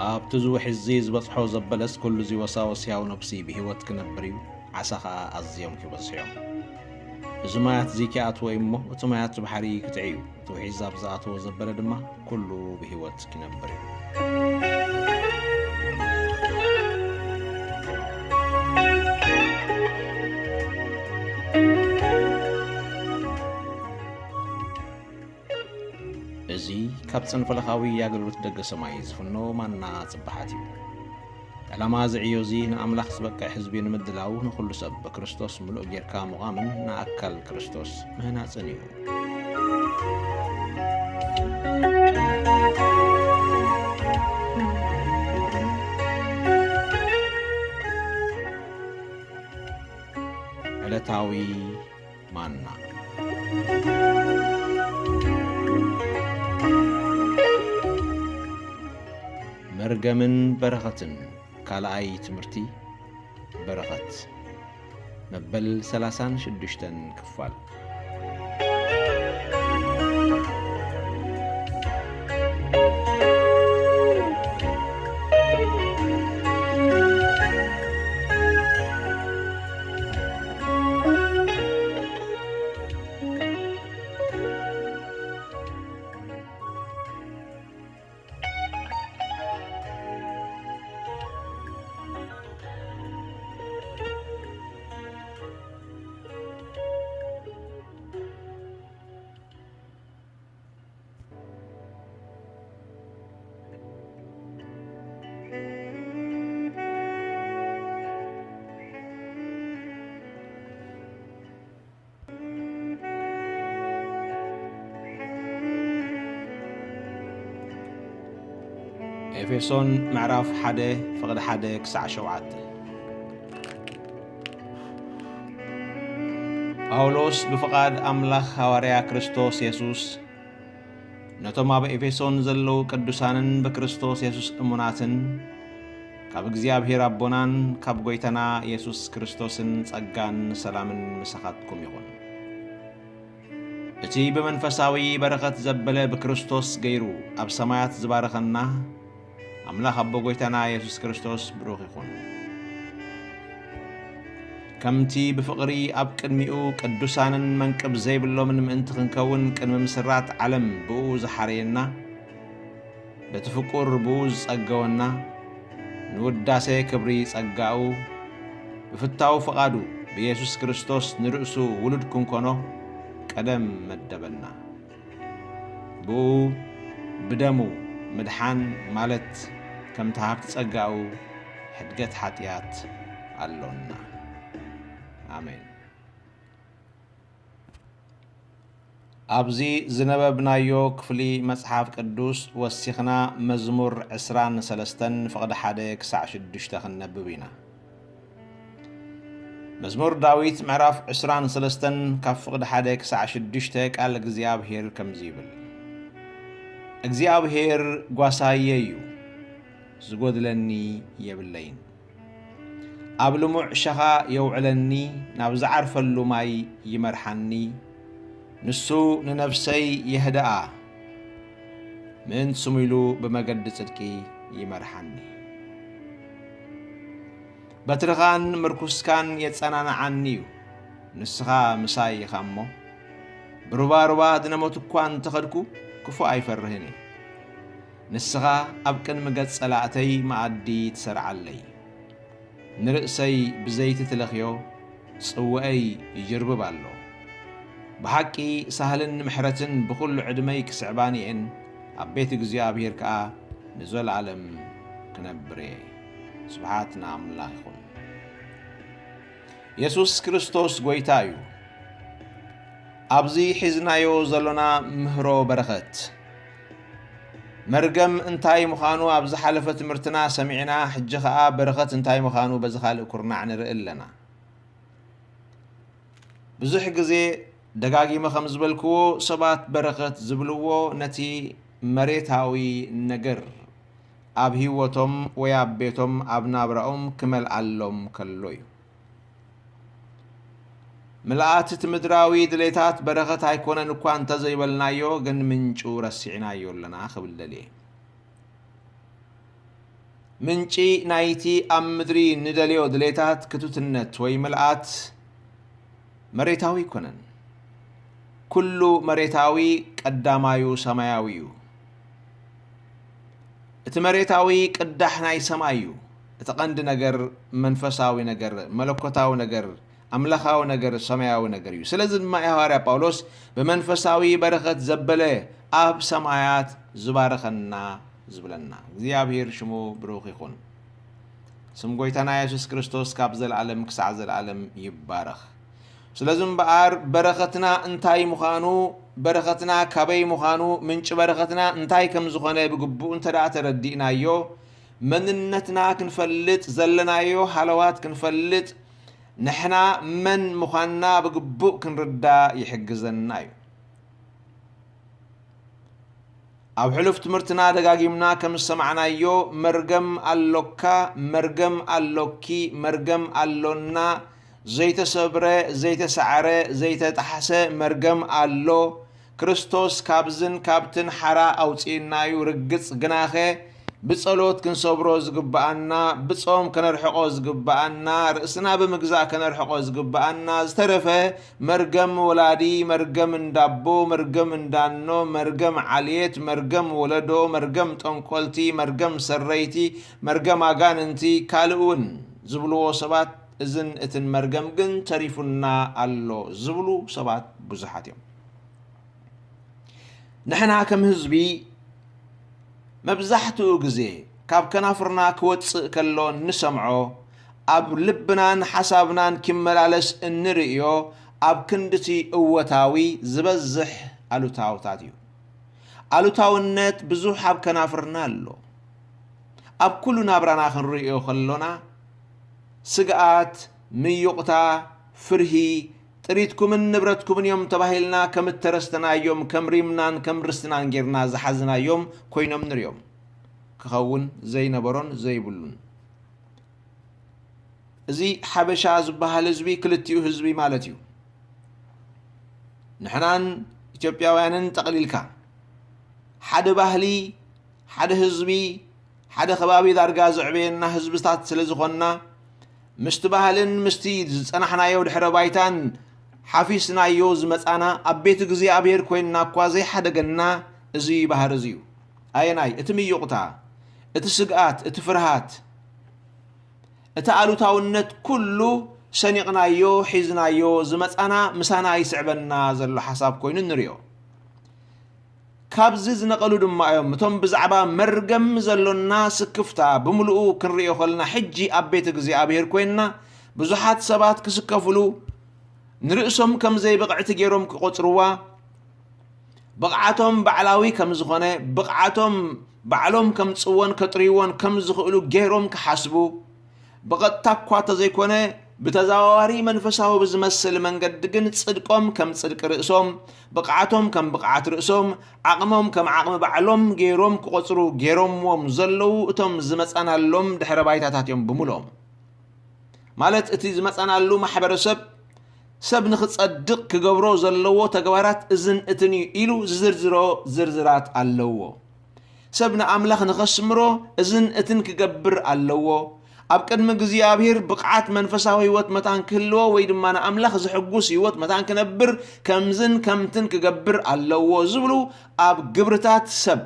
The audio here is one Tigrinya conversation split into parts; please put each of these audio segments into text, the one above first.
ኣብቲ እዚ ውሒዚ ዝበጽሖ ዘበለስ ኩሉ እዚ ወሳወስ ሕያው ነብሲ ብህይወት ክነብር እዩ፣ ዓሳ ኸኣ ኣዝዮም ክበዝሑ እዮም። እዚ ማያት እዚ ኪኣትዎ እዩ እሞ፣ እቲ ማያት ባሕሪ ክትዒ እዩ። እቲ ውሒዝ ኣብ ዝኣተዎ ዘበለ ድማ ኩሉ ብህይወት ክነብር እዩ። እዚ ካብ ጽንፈለኻዊ ኣገልግሎት ደገ ሰማይ ዝፍኖ ማና ጽባሓት እዩ። ዕላማ እዚ ዕዮ እዚ ንኣምላኽ ዝበቅዕ ህዝቢ ንምድላው፣ ንኹሉ ሰብ ብክርስቶስ ምሉእ ጌርካ ምቋምን ንኣካል ክርስቶስ ምህናጽን እዩ። ዕለታዊ ማና። መርገምን በረኸትን፣ ካልኣይ ትምህርቲ በረኸት፣ መበል ሰላሳን ሽዱሽተን ክፋል። ኤፌሶን ምዕራፍ ሓደ ፍቕዲ ሓደ ክሳዕ ሸውዓተ። ጳውሎስ ብፍቓድ ኣምላኽ ሃዋርያ ክርስቶስ የሱስ፣ ነቶም ኣብ ኤፌሶን ዘለዉ ቅዱሳንን ብክርስቶስ የሱስ እሙናትን፣ ካብ እግዚኣብሔር ኣቦናን ካብ ጐይታና የሱስ ክርስቶስን ጸጋን ሰላምን ምሳኻትኩም ይኹን። እቲ ብመንፈሳዊ በረኸት ዘበለ ብክርስቶስ ገይሩ ኣብ ሰማያት ዝባረኸና ኣምላኽ ኣቦ ጐይታና የሱስ ክርስቶስ ብሩኽ ይኹን። ከምቲ ብፍቕሪ ኣብ ቅድሚኡ ቅዱሳንን መንቅብ ዘይብሎምን ምእንቲ ክንከውን ቅድሚ ምስራት ዓለም ብኡ ዝሓረየና፣ በቲ ፍቁር ብኡ ዝጸገወና፣ ንውዳሴ ክብሪ ጸጋኡ፣ ብፍታው ፍቓዱ ብየሱስ ክርስቶስ ንርእሱ ውሉድ ክንኮኖ ቀደም መደበና። ብኡ ብደሙ ምድሓን ማለት ከምቲ ሃብቲ ጸጋኡ ሕድገት ሓጢኣት ኣሎና። ኣሜን። ኣብዚ ዝነበብናዮ ክፍሊ መጽሓፍ ቅዱስ ወሲኽና መዝሙር ዕስራን ሰለስተን ፍቕዲ ሓደ ክሳዕ ሽዱሽተ ክንነብብ ኢና። መዝሙር ዳዊት ምዕራፍ ዕስራን ሰለስተን ካብ ፍቕዲ ሓደ ክሳዕ ሽዱሽተ ቃል እግዚኣብሔር ከምዚ ይብል። እግዚኣብሔር ጓሳየ እዩ፣ ዝጎድለኒ የብለይን። ኣብ ልሙዕ ሸኻ የውዕለኒ፣ ናብ ዝዓርፈሉ ማይ ይመርሓኒ። ንሱ ንነፍሰይ የህድኣ፣ ምእንቲ ስሙ ኢሉ ብመገዲ ጽድቂ ይመርሓኒ። በትርኻን ምርኩስካን የጸናንዓኒ እዩ። ንስኻ ምሳይ ኢኻ እሞ፣ ብሩባሩባ ኣድነሞት እኳ እንተኸድኩ፣ ክፉእ ኣይፈርህን እየ። ንስኻ ኣብ ቅድሚ ገጽ ጸላእተይ መኣዲ ትሰርዓለይ። ንርእሰይ ብዘይቲ ትለኽዮ፣ ጽውአይ ይጅርብብ ኣሎ። ብሓቂ ሳህልን ምሕረትን ብኹሉ ዕድመይ ክስዕባኒ እየን፣ ኣብ ቤት እግዚኣብሔር ከኣ ንዘለኣለም ክነብር እየ። ስብሓት ንኣምላኽ ይኹን። የሱስ ክርስቶስ ጐይታ እዩ። ኣብዚ ሒዝናዮ ዘሎና ምህሮ በረኸት፣ መርገም እንታይ ምዃኑ ኣብ ዝሓለፈ ትምህርትና ሰሚዕና፣ ሕጂ ኸኣ በረኸት እንታይ ምዃኑ በዚ ካልእ ኩርናዕ ንርኢ ኣለና። ብዙሕ ግዜ ደጋጊመ ከም ዝበልክዎ፣ ሰባት በረኸት ዝብልዎ ነቲ መሬታዊ ነገር ኣብ ህይወቶም ወይ ኣብ ቤቶም፣ ኣብ ናብራኦም ክመልኣሎም ከሎ እዩ። ምልኣት እቲ ምድራዊ ድሌታት በረኸት ኣይኮነን እኳ እንተዘይበልናዮ፣ ግን ምንጩ ረሲዕናዮ ኣለና ክብል ደልየ። ምንጪ ናይቲ ኣብ ምድሪ ንደልዮ ድሌታት ክቱትነት ወይ ምልኣት መሬታዊ ኣይኮነን። ኩሉ መሬታዊ ቀዳማዩ ሰማያዊ እዩ። እቲ መሬታዊ ቅዳሕ ናይ ሰማይ እዩ። እቲ ቀንዲ ነገር መንፈሳዊ ነገር፣ መለኮታዊ ነገር፣ ኣምላኻዊ ነገር፣ ሰማያዊ ነገር እዩ። ስለዚ ድማ እዩ ሃዋርያ ጳውሎስ ብመንፈሳዊ በረኸት ዘበለ ኣብ ሰማያት ዝባርኸና ዝብለና። እግዚኣብሔር ሽሙ ብሩኽ ይኹን። ስም ጎይታና የሱስ ክርስቶስ ካብ ዘለኣለም ክሳዕ ዘለኣለም ይባረኽ። ስለዚ እምበኣር በረኸትና እንታይ ምዃኑ፣ በረኸትና ካበይ ምዃኑ፣ ምንጪ በረኸትና እንታይ ከም ዝኾነ ብግቡእ እንተ ደኣ ተረዲእናዮ፣ መንነትና ክንፈልጥ፣ ዘለናዮ ሃለዋት ክንፈልጥ፣ ንሕና መን ምዃንና ብግቡእ ክንርዳእ ይሕግዘና እዩ። ኣብ ሕሉፍ ትምህርትና ደጋጊምና ከም ዝሰማዕናዮ፣ መርገም ኣሎካ፣ መርገም ኣሎኪ፣ መርገም ኣሎና፣ ዘይተሰብረ፣ ዘይተሳዕረ፣ ዘይተጣሕሰ መርገም ኣሎ። ክርስቶስ ካብዝን ካብትን ሓራ ኣውጺእናዩ። ርግጽ ግናኸ ብጸሎት ክንሰብሮ ዝግብኣና፣ ብጾም ከነርሕቆ ዝግብኣና፣ ርእስና ብምግዛእ ከነርሕቆ ዝግብኣና፣ ዝተረፈ መርገም ወላዲ፣ መርገም እንዳቦ፣ መርገም እንዳኖ፣ መርገም ዓልየት፣ መርገም ወለዶ፣ መርገም ጠንቆልቲ፣ መርገም ሰረይቲ፣ መርገም ኣጋንንቲ፣ ካልእ እውን ዝብልዎ ሰባት፣ እዝን እትን መርገም ግን ተሪፉና ኣሎ ዝብሉ ሰባት ብዙሓት እዮም። ንሕና ከም ህዝቢ መብዛሕትኡ ግዜ ካብ ከናፍርና ክወጽእ ከሎ እንሰምዖ፣ ኣብ ልብናን ሓሳብናን ኪመላለስ እንርእዮ፣ ኣብ ክንድቲ እወታዊ ዝበዝሕ ኣሉታውታት እዩ። ኣሉታውነት ብዙሕ ኣብ ከናፍርና ኣሎ። ኣብ ኩሉ ናብራና ክንርእዮ ከሎና፣ ስግኣት፣ ምዩቕታ፣ ፍርሂ፣ ጥሪትኩምን ንብረትኩምን እዮም ተባሂልና ከም እተረስተናዮም፣ ከም ሪምናን ከም ርስትናን ጌርና ዝሓዝናዮም ኮይኖም ንርእዮም። ክኸውን ዘይነበሮን ዘይብሉን። እዚ ሓበሻ ዝበሃል ህዝቢ ክልቲኡ ህዝቢ ማለት እዩ። ንሕናን ኢትዮጵያውያንን ጠቕሊልካ ሓደ ባህሊ፣ ሓደ ህዝቢ፣ ሓደ ከባቢ ዳርጋ ዘዕበየና ህዝብታት ስለ ዝኾንና፣ ምስቲ ባህልን ምስቲ ዝጸናሕናዮ ድሕረ ባይታን ሓፊስናዮ ዝመጻና፣ ኣብ ቤት እግዚኣብሔር ኮይንና እኳ ዘይሓደገና እዚ ባህሪ እዚ እዩ። ኣየናይ? እቲ ምዩቕታ፣ እቲ ስግኣት፣ እቲ ፍርሃት፣ እቲ ኣሉታውነት ኩሉ ሰኒቕናዮ፣ ሒዝናዮ ዝመጻና፣ ምሳና ይስዕበና ዘሎ ሓሳብ ኮይኑ ንርእዮ። ካብዚ ዝነቐሉ ድማ እዮም እቶም ብዛዕባ መርገም ዘሎና ስክፍታ ብምሉኡ ክንርእዮ ከለና፣ ሕጂ ኣብ ቤት እግዚኣብሔር ኮይንና ብዙሓት ሰባት ክስከፍሉ፣ ንርእሶም ከም ዘይብቕዕቲ ገይሮም ክቖጽርዋ፣ ብቕዓቶም ባዕላዊ ከም ዝኾነ፣ ብቕዓቶም ባዕሎም ከምጽእዎን ከጥርይዎን ከም ዝኽእሉ ገይሮም ክሓስቡ፣ ብቐጥታ እኳ እንተዘይኮነ፣ ብተዘዋዋሪ መንፈሳዊ ብዝመስል መንገዲ ግን ጽድቆም ከም ጽድቂ ርእሶም፣ ብቕዓቶም ከም ብቕዓት ርእሶም፣ ዓቕሞም ከም ዓቕሚ ባዕሎም ገይሮም ክቖጽሩ ገይሮምዎም ዘለዉ እቶም ዝመጸናሎም ድሕረ ባይታታት እዮም ብምልኦም። ማለት እቲ ዝመጸናሉ ማሕበረሰብ ሰብ ንኽጸድቕ ክገብሮ ዘለዎ ተግባራት እዝን እትን እዩ ኢሉ ዝዝርዝሮ ዝርዝራት ኣለዎ። ሰብ ንኣምላኽ ንኸስምሮ እዝን እትን ክገብር ኣለዎ። ኣብ ቅድሚ እግዚኣብሔር ብቕዓት መንፈሳዊ ህይወት መታን ክህልዎ ወይ ድማ ንኣምላኽ ዘሐጉስ ህይወት መታን ክነብር ከምዝን ከምትን ክገብር ኣለዎ ዝብሉ ኣብ ግብርታት ሰብ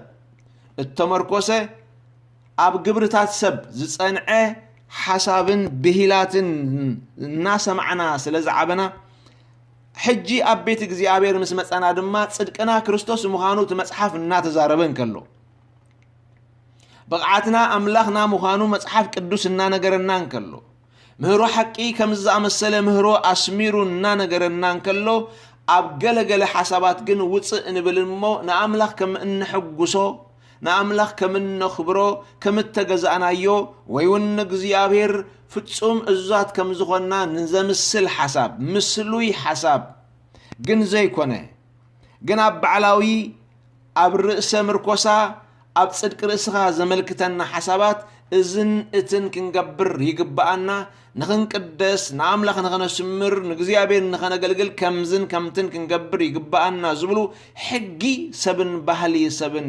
እተመርኮሰ፣ ኣብ ግብርታት ሰብ ዝጸንዐ ሓሳብን ብሂላትን እናሰማዕና ስለ ዝዓበና፣ ሕጂ ኣብ ቤት እግዚኣብሔር ምስ መጸና ድማ ጽድቅና ክርስቶስ ምዃኑ እቲ መጽሓፍ እናተዛረበ እንከሎ፣ ብቕዓትና ኣምላኽና ምዃኑ መጽሓፍ ቅዱስ እናነገረና እንከሎ፣ ምህሮ ሓቂ ከምዚ ዝኣመሰለ ምህሮ ኣስሚሩ እናነገረና እንከሎ፣ ኣብ ገለ ገለ ሓሳባት ግን ውጽእ እንብል እሞ ንኣምላኽ ከም እነሐጉሶ፣ ንኣምላኽ ከም እነኽብሮ፣ ከም እተገዛእናዮ፣ ወይ እውን ንእግዚኣብሔር ፍጹም እዙዛት ከም ዝኾንና ንዘምስል ሓሳብ፣ ምስሉይ ሓሳብ ግን ዘይኮነ፣ ግን ኣብ ባዕላዊ፣ ኣብ ርእሰ ምርኮሳ፣ ኣብ ጽድቂ ርእስኻ ዘመልክተና ሓሳባት እዝን እትን ክንገብር ይግብኣና፣ ንኽንቅደስ፣ ንኣምላኽ ንኸነስምር፣ ንእግዚኣብሔር ንኸነገልግል ከምዝን ከምትን ክንገብር ይግብኣና ዝብሉ ሕጊ ሰብን ባህሊ ሰብን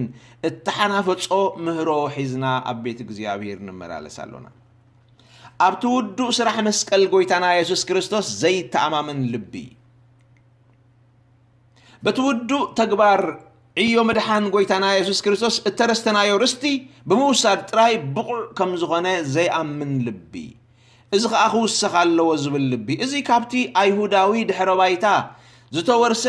እተሓናፈጾ ምህሮ ሒዝና ኣብ ቤት እግዚኣብሔር ንመላለስ ኣሎና። ኣብቲ ውዱእ ስራሕ መስቀል ጎይታና የሱስ ክርስቶስ ዘይተኣማመን ልቢ፣ በቲ ውዱእ ተግባር ዕዮ ምድሓን ጎይታና የሱስ ክርስቶስ እተረስተናዮ ርስቲ ብምውሳድ ጥራይ ብቑዕ ከም ዝኾነ ዘይኣምን ልቢ፣ እዚ ኸኣ ክውሰኽ ኣለዎ ዝብል ልቢ፣ እዚ ካብቲ ኣይሁዳዊ ድሕረ ባይታ ዝተወርሰ፣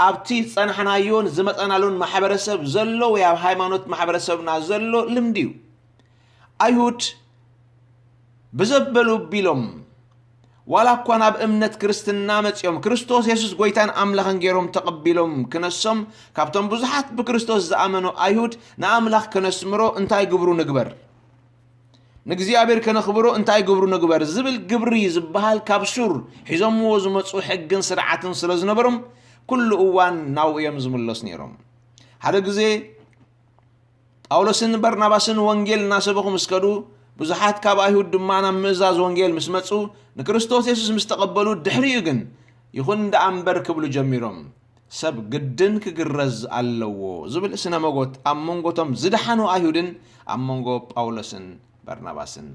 ኣብቲ ዝጸናሕናዮን ዝመጸናሉን ማሕበረሰብ ዘሎ ወይ ኣብ ሃይማኖት ማሕበረሰብና ዘሎ ልምዲ እዩ። ኣይሁድ ብዘበሉ ቢሎም፣ ዋላ እኳ ናብ እምነት ክርስትና መጺኦም፣ ክርስቶስ የሱስ ጎይታን ኣምላኽን ገይሮም ተቐቢሎም ክነሶም፣ ካብቶም ብዙሓት ብክርስቶስ ዝኣመኑ ኣይሁድ ንኣምላኽ ከነስምሮ እንታይ ግብሩ ንግበር? ንእግዚኣብሔር ከነኽብሮ እንታይ ግብሩ ንግበር? ዝብል ግብሪ ዝበሃል ካብ ሱር ሒዞምዎ ዝመጹ ሕግን ስርዓትን ስለ ዝነበሮም፣ ኩሉ እዋን ናብኡ እዮም ዝምለሱ ነይሮም። ሓደ ግዜ ጳውሎስን በርናባስን ወንጌል እናሰበኹ ምስ ከዱ፣ ብዙሓት ካብ ኣይሁድ ድማ ናብ ምእዛዝ ወንጌል ምስ መጹ፣ ንክርስቶስ የሱስ ምስ ተቐበሉ፣ ድሕሪኡ ግን፣ "ይኹን ደኣ እምበር" ክብሉ ጀሚሮም። "ሰብ ግድን ክግረዝ ኣለዎ" ዝብል ስነ መጎት ኣብ መንጎቶም ዝደሓኑ ኣይሁድን ኣብ መንጎ ጳውሎስን በርናባስን